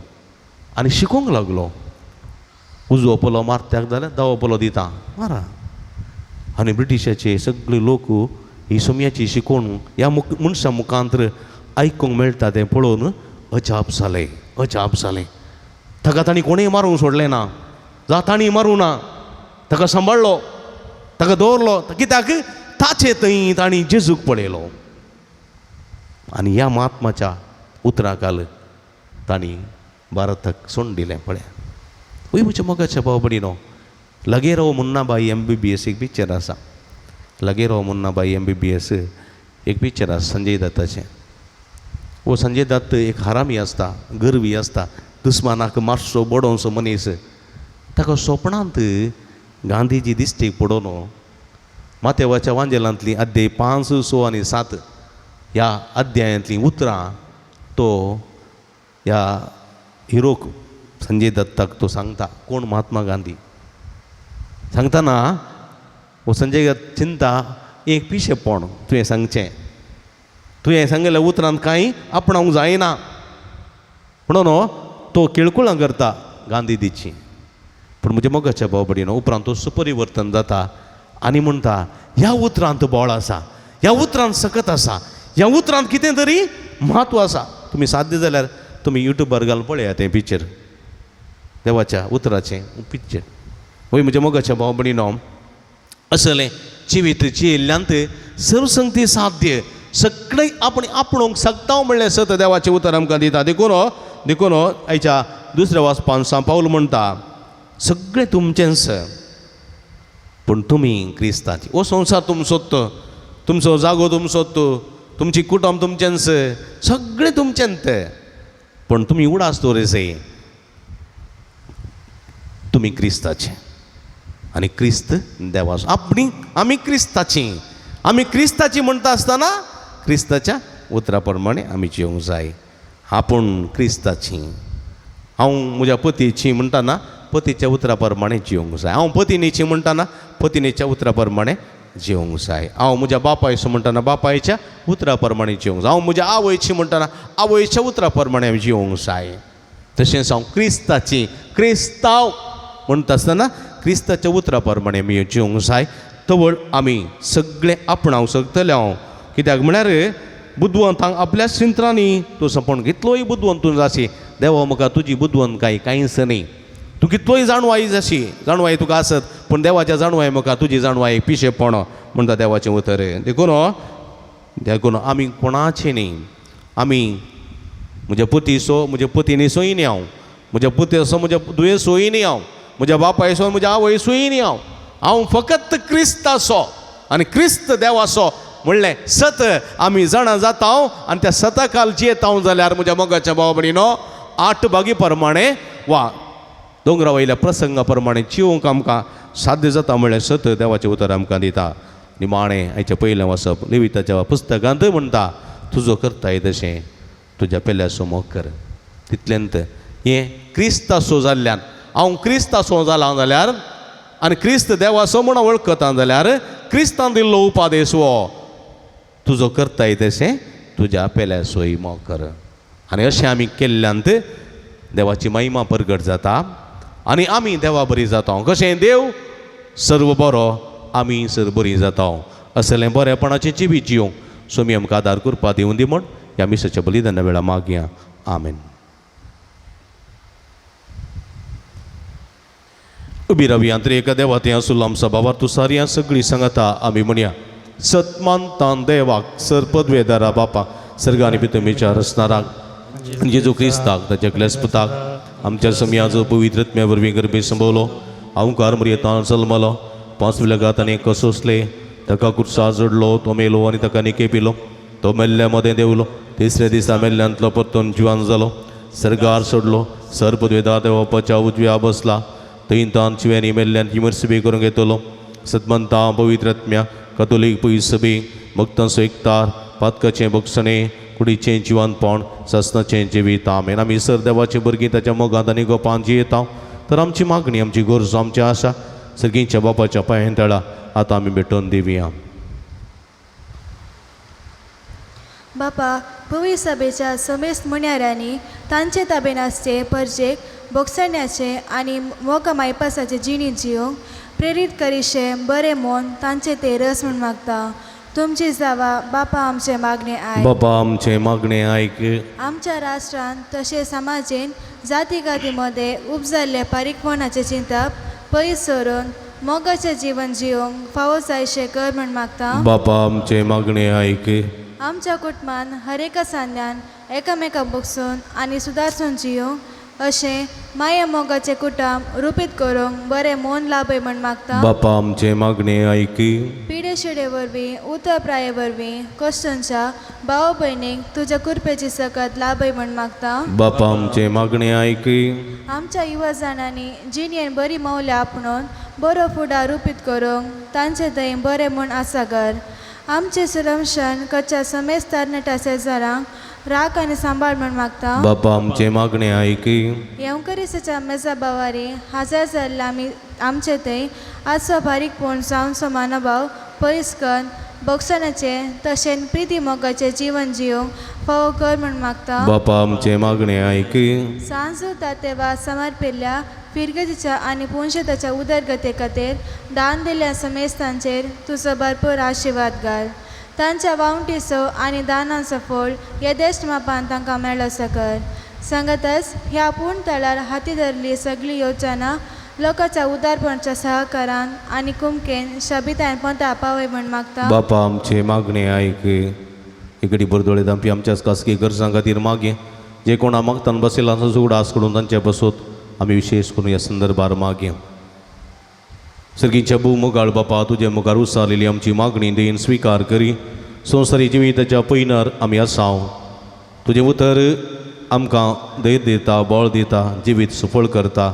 आनी शिकोवंक लागलो. उजवो पोलो मारत्याक जाल्यार दावो पोलो दिता मारा. आनी ब्रिटिशाचे सगळे लोक ही सोम्याची शिकोवन ह्या मनशा मुखांतर आयकूंक मेळटा तें पळोवन अजाप जालें, अजाप जालें. ताका तांणी कोणें मारूंक सोडलें ना, जा तांणी मारूं ना, ताका सांबाळ्ळो, ताका दवरलो. कित्याक ताचे थंय तांणी जेजूक पळयलो. आनी ह्या महात्माच्या उतराकाल तांणी भारताक सोडून दिलें. पळया वय म्हज्या मोगाच्या भाव भयणीनो, लगे रहो मुन्नाभाई MBBS एक पिक्चर आसा. लगे रहो मुन्नाभाई MBBS एक पिक्चर आसा संजय दत्ताचें. वो संजय दत्त एक हरामी आसता, गर्वी आसता, दुस्मानाक मारचो बडोवचो मनीस. ताका सोपणांत गांधीजी दिश्टीक पडोवन मातेवाच्या वांजेलांतली अध्याय 5, 6 आनी 7 ह्या अध्यायांतलीं उतरां तो ह्या हिरोक संजय दत्ताक तो सांगता. कोण? महात्मा गांधी. सांगतना हो संजय दत्त चिंता एक पिशेपण तुवें सांगचें, तुवें सांगिल्ल्या उतरांत कांय आपणावंक जायना म्हणून तो किळकुळां करता गांधीजीची. पूण म्हज्या मोगाच्या भाव भयणीनो, उपरांत तो सुपरिवर्तन जाता आनी म्हणटा ह्या उतरांत बळ आसा, ह्या उतरांत सकत आसा, ह्या उतरांत कितें तरी म्हत्व आसा. तुमी साध्य जाल्यार तुमी युट्यूबार घालून पळयात तें पिक्चर, देवाच्या उतराचें पिक्चर. वय म्हज्या मोगाच्या भाव भयणीनो, असलें जिवीत जियेल्ल्यांत सर्वसंगती साध्य सगळें आपण आपणूंक शकता म्हणलें सत देवाचें उतर आमकां दिता. देखून देखून आयच्या दुसऱ्या वाचपान सांव पावल म्हणटा सगळें तुमचेंच, पूण तुमी क्रिस्ताची. हो संवसार तुमचोच, तुमचो जागो तुमचोच, तुमची कुटुंब तुमचेंच, सगळें तुमचेंच, पूण तुमी उडास दवरिसे तुमी क्रिस्ताचे. आनी क्रिस्त देवाचो. आपणी आमी क्रिस्ताची, आमी क्रिस्ताची म्हणटा आसतना क्रिस्ताच्या उतरा प्रमाणे आमी जिवंक जाय. आपूण क्रिस्ताची, हांव म्हज्या पतीची म्हणटाना पतीच्या उतरा प्रमाणे जिवंक जाय. हांव पतिनीची म्हणटाना पतिनीच्या उतरा प्रमाणे जिवंक जाय. हांव म्हज्या बापायचो म्हणटाना बापायच्या उतरा प्रमाणे जिवंक जाय. हांव म्हज्या आवयची म्हणटाना आवयच्या उतरा प्रमाणे जिवंक जाय. तशेंच हांव क्रिस्ताची, क्रिस्तांव म्हणटा आसतना क्रिस्ताच्या उतरा प्रमाणे आमी जिवंक जाय. तवळ आमी सगळें आपणावंक शकतले हांव. कित्याक म्हळ्यार बुदवंतांक आपल्या शिंत्रांनी तूं सपण कितलोय बुदवंत तूं जाशी, देवा म्हाका तुजी बुदवंतकाय कांयच न्ही. तूं कितलोय जाणवाय जाशी, जाणवाय तुका आसत, पूण देवाच्या जाणवाय म्हाका तुजी जाणवाय पिशेपण म्हणटा देवाचें उतर. देखून देखून आमी कोणाचें न्ही, आमी म्हज्या पतीचो म्हज्या पतीनीचोय न्ही हांव, म्हज्या पुतेचो म्हज्या दुयेंसोय न्ही हांव, म्हज्या बापायचो म्हज्या आवयचोय न्ही हांव. हांव फकत क्रिस्ताचो आनी क्रिस्त देवाचो म्हणलें सत आमी जाणा जाता आनी त्या सता काल जियेता जाल्यार म्हज्या मोगाच्या भाव भयणीनो 8 भागी प्रमाणे वा दोंगरा वयल्या प्रसंगा प्रमाणे जिवंक आमकां साध्य जाता म्हणलें सत देवाचें उतर आमकां दिता. निमाणें आयचें पयलें वाचप लेविताच्या पुस्तकांतय म्हणटा, तुजो करताय तशें तुज्या पेल्याचो मोग कर. तितल्यांत हें क्रिस्तासो जाल्ल्यान हांव क्रिस्तासो जाला जाल्यार आनी क्रिस्त देवाचो म्हूण वळखता जाल्यार क्रिस्तान दिल्लो उपादेश हो, तुजो करताय तशें तुज्या पेल्याचोय मोग कर. आनी अशें आमी केल्ल्यान देवाची महिमा परगट जाता आनी आमी देवा बरी जाता. कशें देव सर्व बरो, आमी सर्व बरी जाता. असलें बरेपणाचें जिवीत जिवंक स्वामी आमकां आदार करपा दिवं दी म्हूण ह्या मिसाच्या बलिदाना वेळार मागया. आमेन. उबी रावया. एका देवा थंय आसुल्लो आमचो बाबा तूं सारया सगळीं सांगता आमी म्हणया. सतमानतान देवाक सर पदवेदारा बापा सर्गानी पितुमीच्या रसनाराक जेजू क्रिस्ताक ताच्या क्लेस्पताक आमच्या समयाचो पवित्र आत्म्या वरवीं गर्भी संभवलो अहंकार मरियतान जल्मलो 5 लगातांनी कसोसले ताका कुर्सा जोडलो तो मेलो आनी ताका निके पिलो तो मेल्ल्या मदें देवलो तिसऱ्या दिसा मेल्ल्यांतलो परतून जिवान जालो सर्गार सोडलो सर पदवेदार देवापाच्या उजव्या बसला थंय तान चिव्यांनी मेल्ल्यान विमर्सबी करूंक येतलो सतमंता पवित्र आत्म्या कतोलीक पयसबी भक्तांचो एकतार पातकाचें बक्षणें कुडीचें जिवानपण सासनाचें जिवीत. आमेन. आमी सर देवाचे भुरगीं ताच्या मोगांत आनी गोपान जियेता तर आमची मागणी आमची गरज आमची आशा सर्गींच्या बापाच्या पांयां तळा आतां आमी भेटोवन दिवया. बापा पवित्र सभेच्या समेस्त म्हणयाऱ्यांनी तांचे ताबेन आसचे परजेक बोगसण्याचे आनी मोगा मायपासाचे जिणी जिवंक प्रेरीत करिशें बरें मन तांचे ते रस म्हूण मागता. तुमची जावा बापा आमचें मागणें आयक. बापा आमचें मागणें आयक. आमच्या राष्ट्रांत तशें समाजेन जाती गाती मदें उपजाल्ल्या पारीकपणाचें चिंतप पयस सरून मोगाचें जिवन जिवंक फावो जायशें कर म्हूण मागता. बापा आमचें मागणें आयक. आमच्या कुटुंबान हर एका सांद्यान एकामेका बगसून आनी सुदारसून जिवंक अशें माया मोगाचें कुटुंब रुपीत करूंक बरें मन लाभय म्हूण मागता. बापा आमचें मागणें आयक. पिडे शिडे वरवीं उतर प्राये वरवीं कश्टंच्या भाव भयणीक तुज्या कृपेची सकत लाभय म्हूण मागता. बापा आमचें मागणें आयक. आमच्या युवा जाणांनी जिणेन बरी मौल्यां आपणोवन बरो फुडार रुपीत करूंक तांचे थंय बरें म्हूण आसा कर. आमचें संरक्षण करच्या समेस्त तरणाट्या शेजारांक राख आनी सांबाळ म्हूण मागता. बापा आमचें मागणें आयक. येवकरिसाच्या मेजा बावारी हाजर जाल्ल्या आमी आमचे थंय आजचो बारीकपण जावचो मानोभाव पयस कर बक्षणाचें तशेंच प्रिती मोगाचें जिवन जिवंक फावो कर म्हूण मागता. बापा आमचें मागणें आयक. सांज जाता तेवा समर्पिल्ल्या फिरगतीच्या आनी पुनशेताच्या उदरगते खातीर दान दिल्ल्या समेस्तांचेर तुजो भरपूर आशिर्वाद घाल. तांच्या वावंटीचो आनी दानाचो फळ येदेश्ट मापान तांकां मेळो कर. सांगतच ह्या पूर्ण तळार हाती धरली सगळी योजना लोकांच्या उदारपणाच्या सहकारान आनी कुमकेन शबितान पंता पावय म्हूण मागता. बापा आमचें मागणें आयक. इकडे बरदोळे दामपी आमच्याच खासगी गरजां खातीर मागें जे कोणा मागतान बशिल्लो आसा उगडास करून तांचे बसोत आमी विशेश करून ह्या संदर्भार मागया. सर्गीच्या भू मुगाळ बापा तुजे मुखार उसारलेली आमची मागणी देन स्विकार करी. संवसारी जिविताच्या पयनार आमी आसाव तुजें उतर आमकां धैर्य दिता, बळ दिता, जिवीत सफळ करता.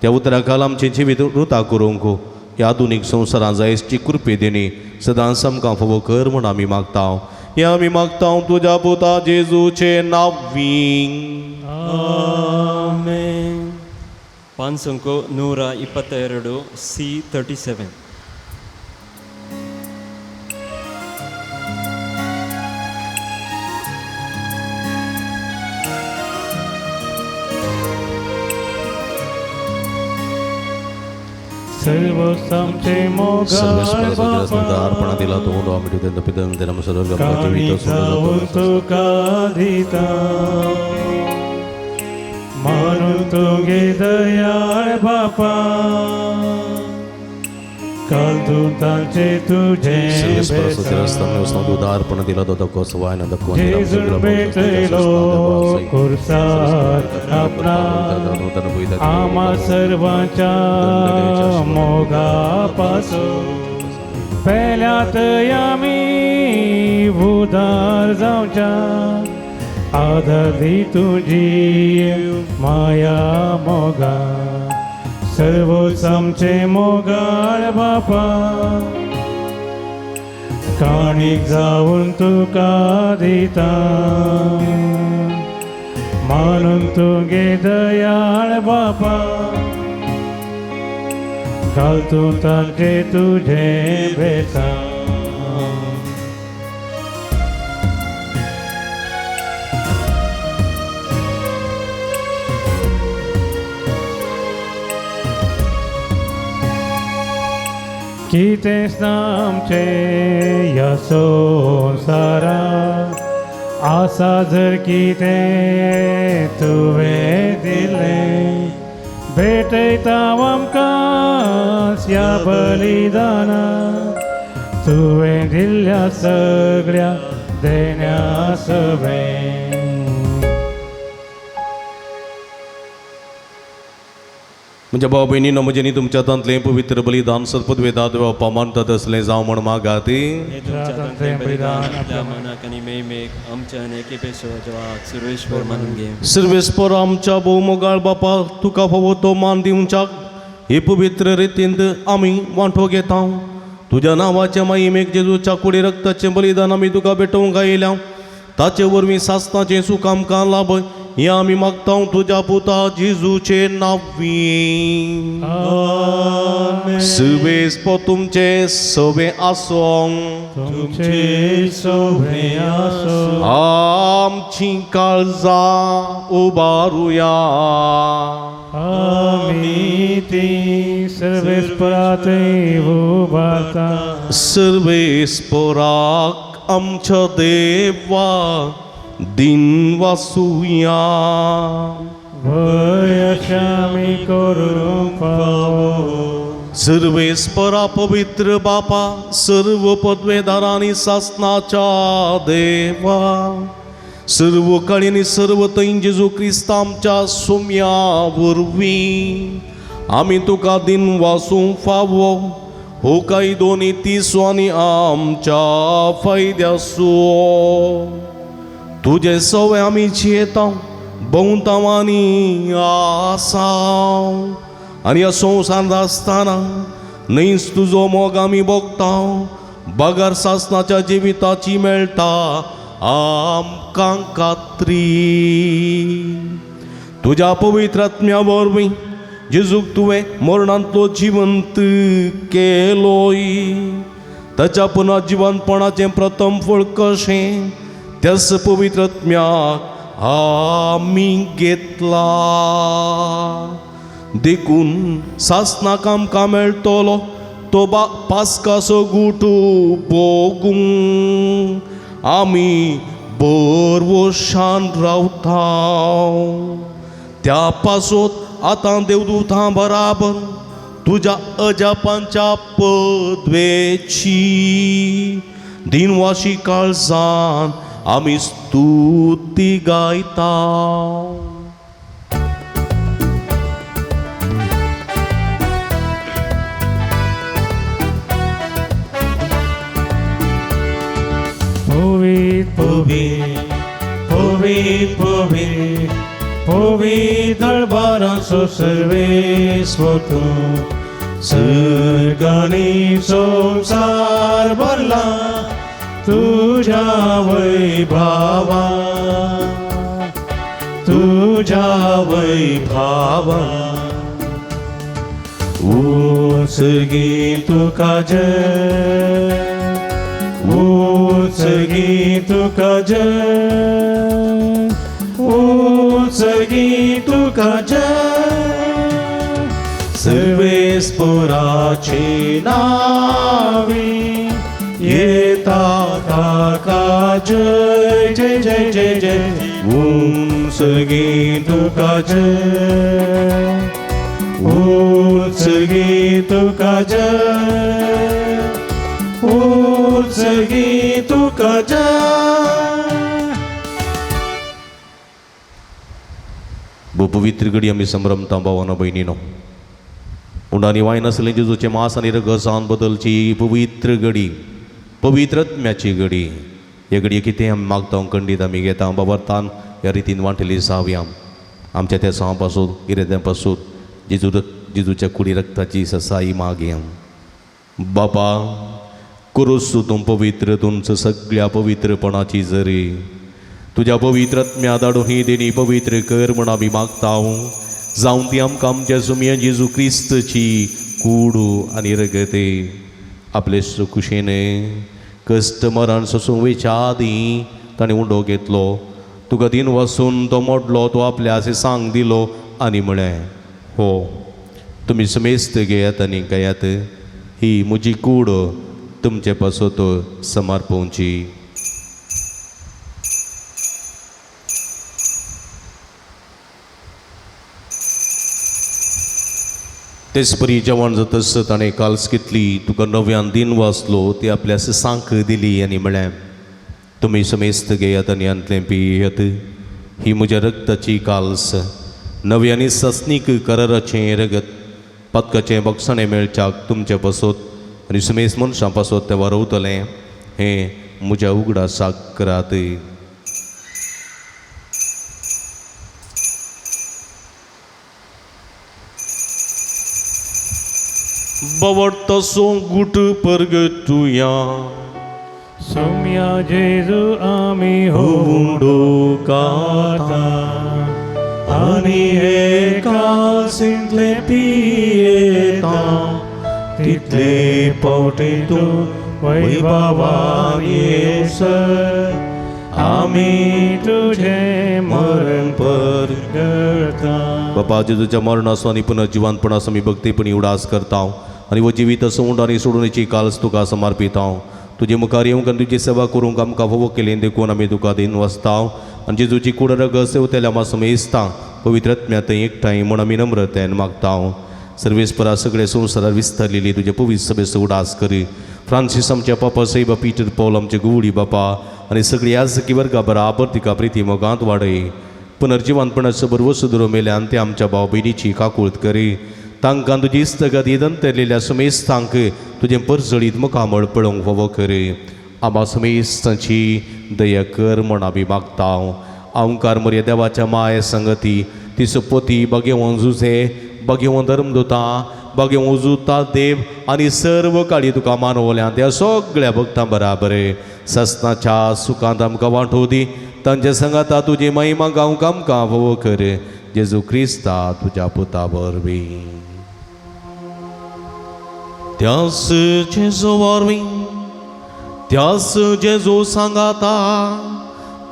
त्या उतरा खाल आमचें जिवीत रुता करूंक ह्या आधुनीक संवसारांत जायची कृपे देणी सदांच आमकां फावो कर म्हूण आमी मागता. हें आमी मागता तुज्या पुता जेजूचे नांवीं. ಆಮೆನ್. ಪಾನ್ಸಂಕು 122 ಸಿ 37. सर्व आमचे अर्पणा दिला तो तुका दिता मानून तुगे दयाळ बापा काल तूं तांचे तुझे उदारपण दिला तो जेजून भेटयलो खुर्सार आपणा आमा सर्वांच्या मोगा पासून पेल्यात आमी उदार जावच्या आदर दी तुजी माया मोगा सर्वोच आमचे मोगाळ बापा काणीक जावन तुका दिता मानून तुगे दयाळ बापा घाल तूं तांचे तुझे बेता. कितेंच ना आमचें ह्या संवसारा आसा जर कितें तुवें दिलें भेटयता आमकां ह्या बलिदाना तुवें दिल्ल्या सगळ्या देण्या सवें. म्हज्या भाव भयणीनो म्हजें न्ही तुमच्या हातांतलें पवित्र बलिदान सदपदवेदा देवा मानतात असलें जावं म्हण मागात. सर्वेस्पर आमच्या भोवमोगाळ बापा तुका फावो तो मान दिवच्याक हे पवित्र रितींत आमी वांटो घेता. तुज्या नांवाच्या माईमेक जेजूच्या कुडी रक्ताचें बलिदान आमी तुका भेटोवंक आयल्या ताचे वरवीं सासणाचें सूख आमकां लाभ हें आमी मागता तुज्या पुता जेजूचे नांवीं. सर्वेस्पर तुमचे सवे आसूं तुमचे सवे आसूं. आमची काळजां उबारुया आमी ती सर्वेस्पराथंय उबारता. सर्वेस्पराक आमच्या देवा दिन वासुया वय अशें आमी करूंक फावो. सर्वेस्परा पवित्र बापा सर्व पदवेदारांनी सासनाच्या देवा सर्व कळींनी सर्व थंय जेजू क्रिस्त आमच्या सोम्या वरवीं आमी तुका दिन वासूंक फावो हो काय दोनी तिसो आनी आमच्या फायद्यासो. तुजे सवे आमी जियेता भोंवता आनी आसाव आनी ह्या संवसारांत आसतना न्हयच तुजो मोग आमी भोगता बगर सासणाच्या जिविताची मेळटा आमकां खात्री. तुज्या पवित्र आत्म्या वरवीं जेजूक तुवें मरणांतलो जिवंत केलोय ताच्या पुनः जिवंतपणाचें प्रथम फळ कशें त्याच पवित्र आत्म्याक आमी घेतला. देखून सासणाक आमकां मेळटलो तो पास्काचो गुटू भोगूं आमी बरवशान रावता. त्या पासत आतां देवदूतां बराबर तुज्या अजापांच्या पदवेची दिनवाशी काळजान आमी स्तुती गायता. पवित्र पवित्र पवित्र पवित्र दरबाराचो सर्वेस्पर तूं सर्गांनी संवसार भरला तुज्या वैभावा, तुज्या वैभावा। उंचगी तुका जय, उंचगी तुका जय, उंचगी तुका जय। सर्वेस्पोराचे नावे येता ताका जय जय जय जय जय। उंचगी तुका जय, उंचगी तुका जय, उंचगी तुका जय। पवित्र घडी आमी संभ्रमता भावानो भयणीनो, उंडानी वायन आसलें जेजूचें मास आनी रगत बदलची पवित्र घडी, पवित्र आत्म्याची घडी। हे घडये कितें आमी मागता, खंडीत आमी घेता, बाबरतान ह्या रितीन वांटली जावया। आमच्या त्या सांवा पासून इरेद्या पासून जेजू जेजूच्या कुडी रक्ताची ससाई मागया। बापा कुरुसू तूं पवित्र, तुमचं सगळ्या पवित्रपणाची जरी तुज्या पवित्र आत्म्या धाडून ही देणी पवित्र कर म्हण आमी मागता। जावन ती आमकां आमच्या सुमया जेजू क्रिस्तची कूड आनी रगते आपले सुखुशेने कश्ट मरण सोसूंक वयच्या आदीं ताणें उंडो घेतलो, तुका दिन वसून तो मोडलो, तो आपल्या अशें सांग दिलो आनी म्हळें, हो तुमी समेस्त घेयात आनी गायात, ही म्हजी कूड तुमचे पासत समर्पोवची। तेच परी जेवण जातस ताणें काल्स घेतली, तुका नव्यान दिन वाचलो, ती आपल्या सांक दिली आनी म्हळें, तुमी समेस्त घेयात आनी हांतलें पियेयात, ही म्हज्या रक्ताची काल्स, नवी आनी सस्नीक कराराचें रगत, पातकाचें बक्षाणें मेळच्याक तुमचे पासत आनी समेस्त मनशां पासत तें वारवतलें, हें म्हज्या उगडासाक करात। बवडतो गुट परगटुया सोम्या जेजू आमी होवुंडो काता आनी हे कासिंतले पियेता तितले पावटी तूं वैभवान येसर आमी तुझें मरण परगटा। बापा जेजूच्या मरणाचो आनी पुनर्जिवंतपणाचो आमी भक्तीपणी उडास करता आनी वो जिवीत असो आनी सोडून काल्स तुका समर्पिता। तुजे मुखार येवंक आनी तुजी सेवा करूंक आमकां फावो केली देखून आमी तुका दिन वसता आनी जेजूची कूड रगत सेवतेल्या आमा समेस्ता पवित्र आत्म्या थंय एकठांय म्हूण आमी नम्रतेन मागता। सर्वेस्परा सगळे संवसारार विस्तारलेली तुजे पवित्र सभेचो उडास करी। फ्रांसीस आमच्या पापा साहेब, पीटर पॉल आमचे गुवडी बापा आनी सगळी याजकी वर्गा बराबर तिका प्रिती मोगांत वाडय। पुनर्जिवंतपणाचो बरवसो दुरो मेल्यान ते आमच्या भाव भयणीची काकूळत करी। तांकां तुजी इस्तगत दंतरलेल्या समेस्तांक तुजें परजळीत मुखामळ पळोवंक फावो करी। आमा समेस्तांची दया कर म्हण आमी मागता। ओंकार मरिया देवाच्या माय संगती ती सोपोती बागेवन जुझे बागेवन धर्मदुता बागेवन जुता देव आनी सर्व काळी तुका मानवल्या त्या सगळ्या भक्तां बराबर ससनाच्या सुखांत आमकां वांटो दी। तांच्या संगाता तुजी महिमा गावंक आमकां फावो कर। जेजू क्रिस्ता तुज्या पुता वरवीं। त्यास जेजू वरवीं, त्यास जेजू सांगाता,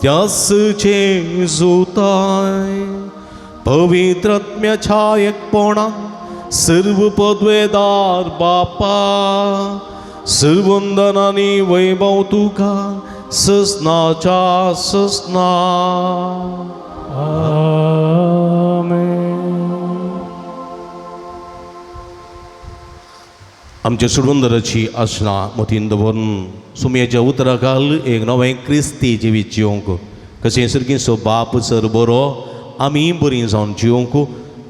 त्यास जेजू ताय पवित्र आत्म्याच्या एकपणा सर्व पदवेदार बापा सर्वंदन आनी वैभव तुका ससनाच्या ससना। आमेन। आमच्या सुडवंदराची आसना मतीन दवरून सुमयेच्या उतराखाल एक नवें क्रिस्ती जिवीत जिवंक कशें सर्गीचो बाप सर बरो आमी बरीं जावन जिवंक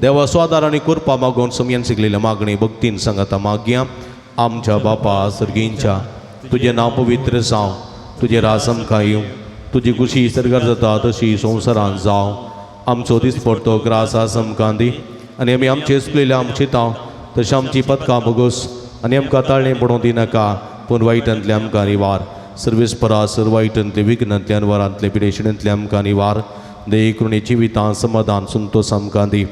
देवा स्वादार आनी कृपा मागून सुमयेन शिकलेल्या मागणी भक्तीन सांगाता मागया। आमच्या बापा सर्गींच्या तुजें नांव पवित्र जावं, तुजें राज आमकां येवं, तुजी खुशी सर्गार जाता तशी संवसारांत जावं। आमचो दिसपडतो ग्रास आस आमकां दी आनी आमी आमचे चुकलेल्या आमचे तांव तशें आमची पदकां भोगोस आनी आमकां ताळणें पडोवंक दिनाका पूण वायटांतलें आमकां निवार. सर्वेस्परा सर वायटांतले विघ्नांतले अनवरांतले पिडेशिणींतले आमकां निवार. दये करुणे जिवितां समाधान संतोष आमकां दी.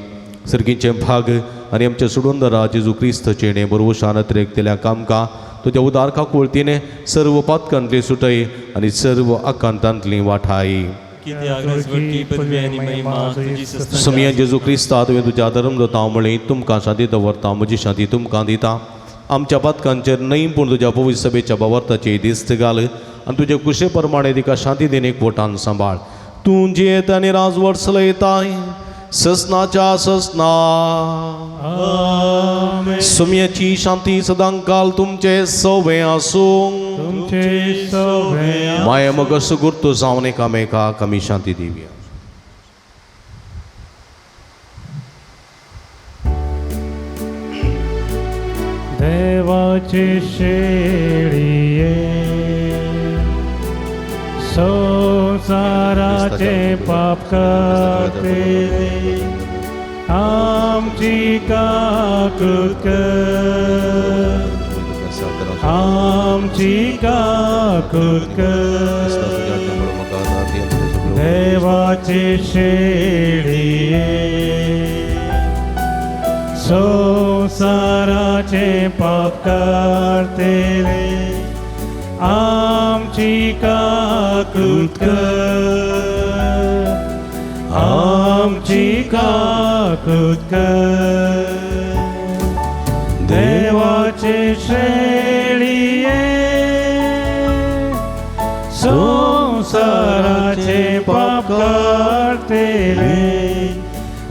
सर्गीचें भाग आनी आमच्या सुडुंदरा जेजू क्रिस्तचें बरोवशान अतिरेक कामकां तुज्या उदार काकुळतीने सर्व पातकांतली सुटय आनी सर्व आकांतांतली वाठाय. सुमिया जेजू क्रिस्ता तुवें तुज्या धर्म दवरता म्हळें तुमकां शांती दवरता म्हजी शांती तुमकां दिता. आमच्या पातकांचेर न्हय पूण तुज्या पवित्र सभेच्या बावर्ताची दिस्त घाल आनी तुजे कुशे प्रमाणे तिका शांती दिन एकवटान सांबाळ. तूं जियेत आनी राजवट चलयताय ससनाच्या ससना. सुम्याची शांती सदांकाल तुमचे सवे आसूं. माया मग सुगुर्तो जावन एकामेकाक आमी शांती दिवया. देवाचे शेळये संसाराचे पाप काडटले आमची काकूत कर, आमची काकूत कर. देवाचे शेळये संसाराचे पाप काडटले आमची काकूत कर, आमची काकूत कर. देवाचे शेळये संसाराचे पाप काडटले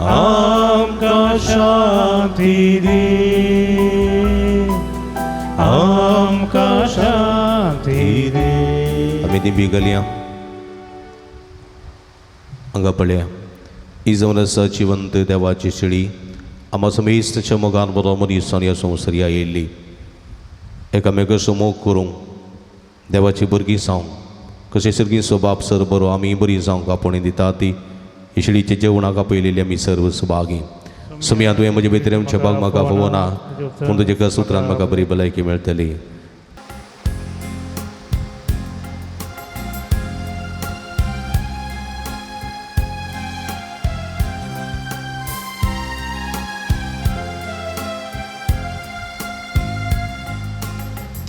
आमकां शांती दी, आमकां शांती दी. आमी दिंबी घालया हांगा पळया ही जावन आसा जिवंत देवाची शेळी आमा समेस्तच्या मोगान बरो मनीस आनी ह्या संवसारी आयिल्ली एकामेकाचो मोग करूंक देवाची भुरगीं जावंक कशें सर्गीं स्वभाव सर बरो आमी बरी जावंक आपोवणी दिता ती ही शेळीच्या जेवणाक आपयलेली आमी सर्व सभागी. सुमया तुवें म्हजे भितर आमच्या भाग म्हाका फवना पूण तुज्या एका उतरान म्हाका बरी भलायकी मेळटली.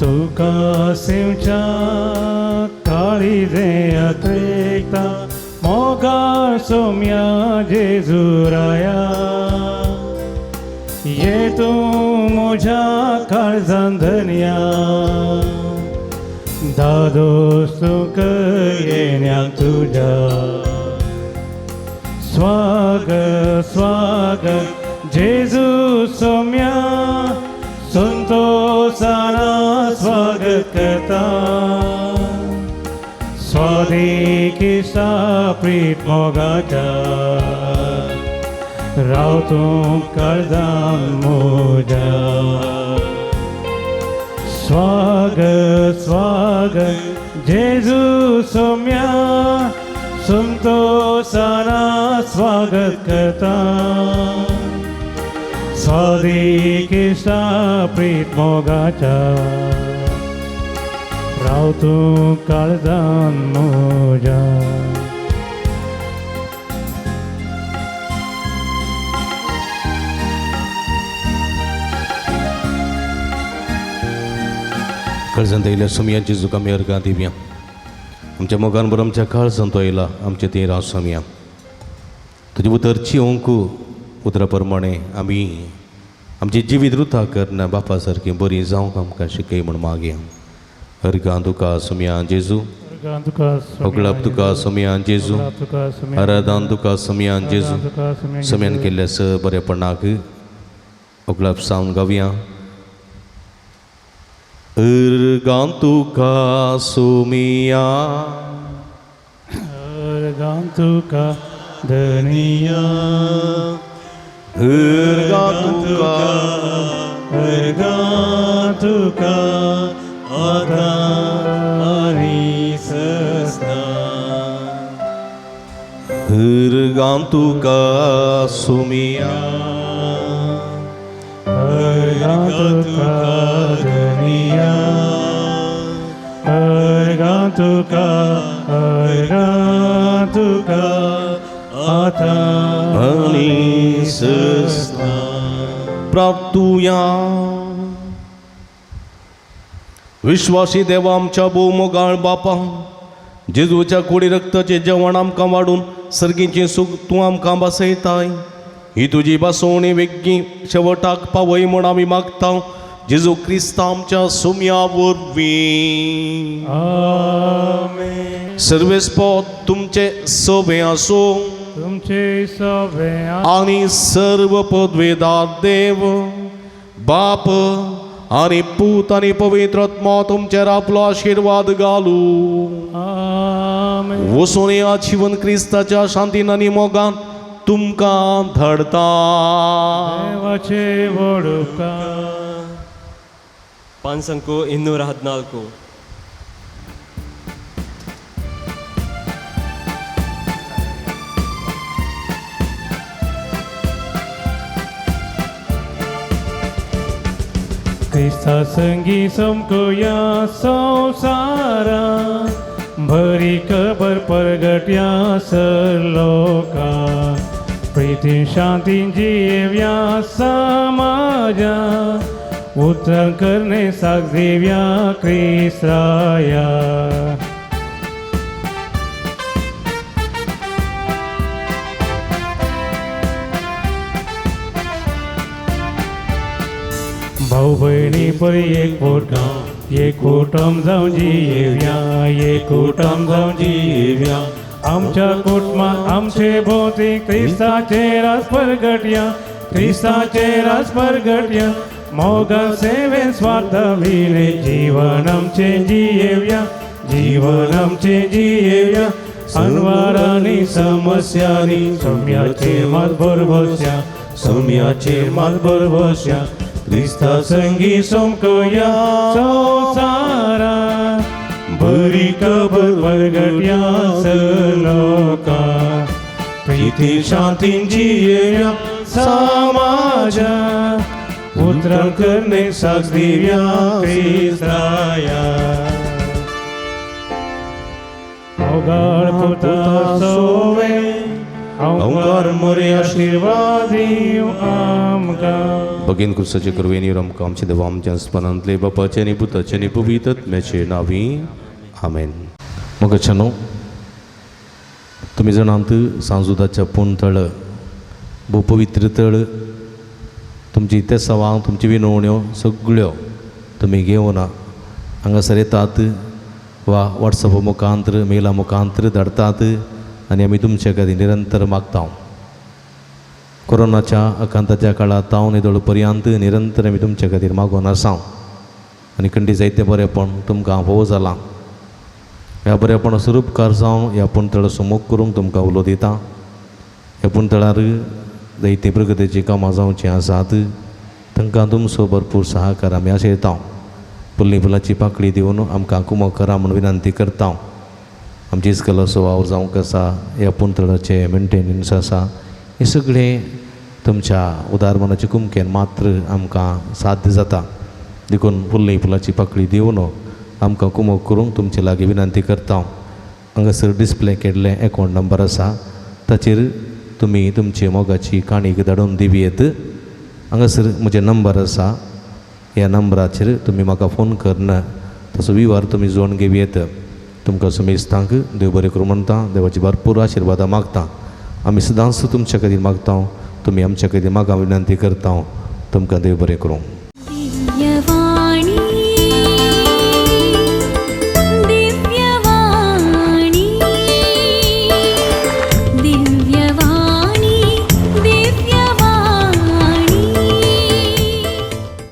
तुका सिमच्या काळीजें अत्रेकता मोगा सोम्या जेजुराया ये तूं म्हज्या काळजान धनया दादोस तुका येण्या तुज्या. स्वागत स्वागत जेजू सोम्या संतोषाना स्वागत करता. स्वादिकिसा प्रीत मोगाच्या राव तूं काळजान म्हज्या. स्वागत स्वागत जेजू सोम्या संतोषाना स्वागत करता. स्वादिकिसा प्रीत मोगाच्या राव तूं काळजान म्हज्या. काळजांत आयिल्ल्या सोमयांची तुका आमी अर्गां दिवया. आमच्या मोगान बरो आमच्या काळजांत तो आयला आमचे तें राव सोमया. तुजें उतर चिवंक उतरा प्रमाणे आमी आमची जिवीत रुथा करना बापा सारकी बरी जावंक आमकां शिकय म्हूण मागया. अर्गां तुका सोमया जेजू, होगळाप तुका सोमया जेजू, आराधान तुका सोमया जेजू. सोमयान केल्ल्या स बरेपणाक होगळाप सावन गावया. अर्गां तुका सोमिया, अर्गां तुका धनिया, अर्गां तुका, अर्गां तुका आतां आनी ससना. अर्गां तुका सोमिया, अर्गां अर्गां तुका धनिया, अर्गां तुका, अर्गां तुका आतां आनी सस्ना. प्राप्तुया. विश्वासी देवा, आमच्या भोव मोगाळ बापा, जेजूच्या कुडी रक्ताचें जेवण आमकां वाडून सर्गीचें सूख तूं आमकां बसयताय. ही तुजी बसवणी वेगीं शेवटाक पावय म्हूण आमी मागता, जेजू क्रिस्ता आमच्या सुम्या वरवीं. आमेन. सर्वेस्पोत तुमचे सोबे आसूं. तुमचे सोबे. आनी सर्व पदवेदार देव बाप आनी पूत आनी पवित्र आत्मा तुमचेर आपलो आशिर्वाद घालू. आमेन. वचून ह्या जीवन क्रिस्ताच्या शांतीन आनी मोगान तुमकां धाडता. देवाचे व्हड उपकार. 514. क्रिस्ता संगी समकुया संवसारा, बरी खबर परगट्या सरलोका, प्रिती शांती जियेव्या समाजा, उतरां करणे साक दिव्या क्रिस्ताया. भाऊ भयणी परी एक पोटां, एक कुटुंब जावन जियेव्या, एक कुटुंब जावन जियेव्या. आमच्या कुटुंबात आमचे भोंवती क्रिस्ताचे राज परगटया, क्रिस्ताचे राज परगटया. मोगा सेवेन स्वार्थ विणे जीवन आमचें जियेव्या, जीवन आमचें जियेव्या. अनवारांनी समस्यांनी सोम्याचेर मात भरवस्या, सोम्याचेर मात भरवस्या. क्रिस्ता संगी सोमकया संवसारा, बरी खबर परगट्या सलोका, प्रिती शांतीन जियेव्या समाजा, उतरां करणे साक्ष दिव्या क्रिस्ताया. मोगाळ पुता सोवे अंकार मोरे आशिर्वाद दिवं आमकां. भगीन क्रुसाचे करवेनी आमकां आमचे देवा आमच्या स्मरणांतले बापाचे आनी पुताचे आनी पवित्र आत्म्याचे नांवी, आमेन. मोगाच्यानो, तुमी जाणात, सांजुदाच्या पूण तळ भोव पवित्र तळ. तुमची तेसावां, तुमची विनवण्यो सगळ्यो तुमी घेवन हांगासर येतात वा वॉट्सॅप मुखांतर, मेला मुखांतर धाडतात आनी आमी तुमचे खातीर निरंतर मागता. कोरोनाच्या आकांताच्या काळांत हांव निदळ पर्यंत निरंतर आमी तुमचे खातीर मागून आसा आनी खंडी जायतें बरेंपण तुमकां भोव जालां. ह्या बरेपणा स्वरूपकार जावन ह्या पुणतळ सुमूख करूंक तुमकां उलो दिता. ह्या पुणतळार जायतीं प्रगतीचीं कामां जावचीं आसात, तांकां तुमचो भरपूर सहकार आमी आशयता. फुल्ली फुलाची पाकळी दिवन आमकां कुमक करा म्हूण विनंती करता. आमची इस्कलाचो वावर जावंक आसा, ह्या पुणतळाचें मेंटेनन्स आसा, हें सगळें तुमच्या उदार मनाचे कुमकेन मात्र आमकां साध्य जाता. देखून फुल्ली फुलाची पाकळी दिवन आमकां कुमक करूंक तुमचे लागीं विनंती करता. हांगासर डिस्प्ले केल्लें एकावंट नंबर आसा, ताचेर तुमी तुमची मोगाची काणी धाडून दिवयेत. हांगासर म्हजें नंबर आसा, ह्या नंबराचेर तुमी म्हाका फोन करून तसो विवार तुमी जोडून घेवयेत. तुमकां समेस्तांक देव बरें करूं म्हणटा, देवाची भरपूर आशिर्वादां मागता. आमी सदांच तुमच्या खातीर मागता, तुमी आमच्या खातीर मागा विनंती करता. तुमकां देव बरें करूं. दिव्यवाणी.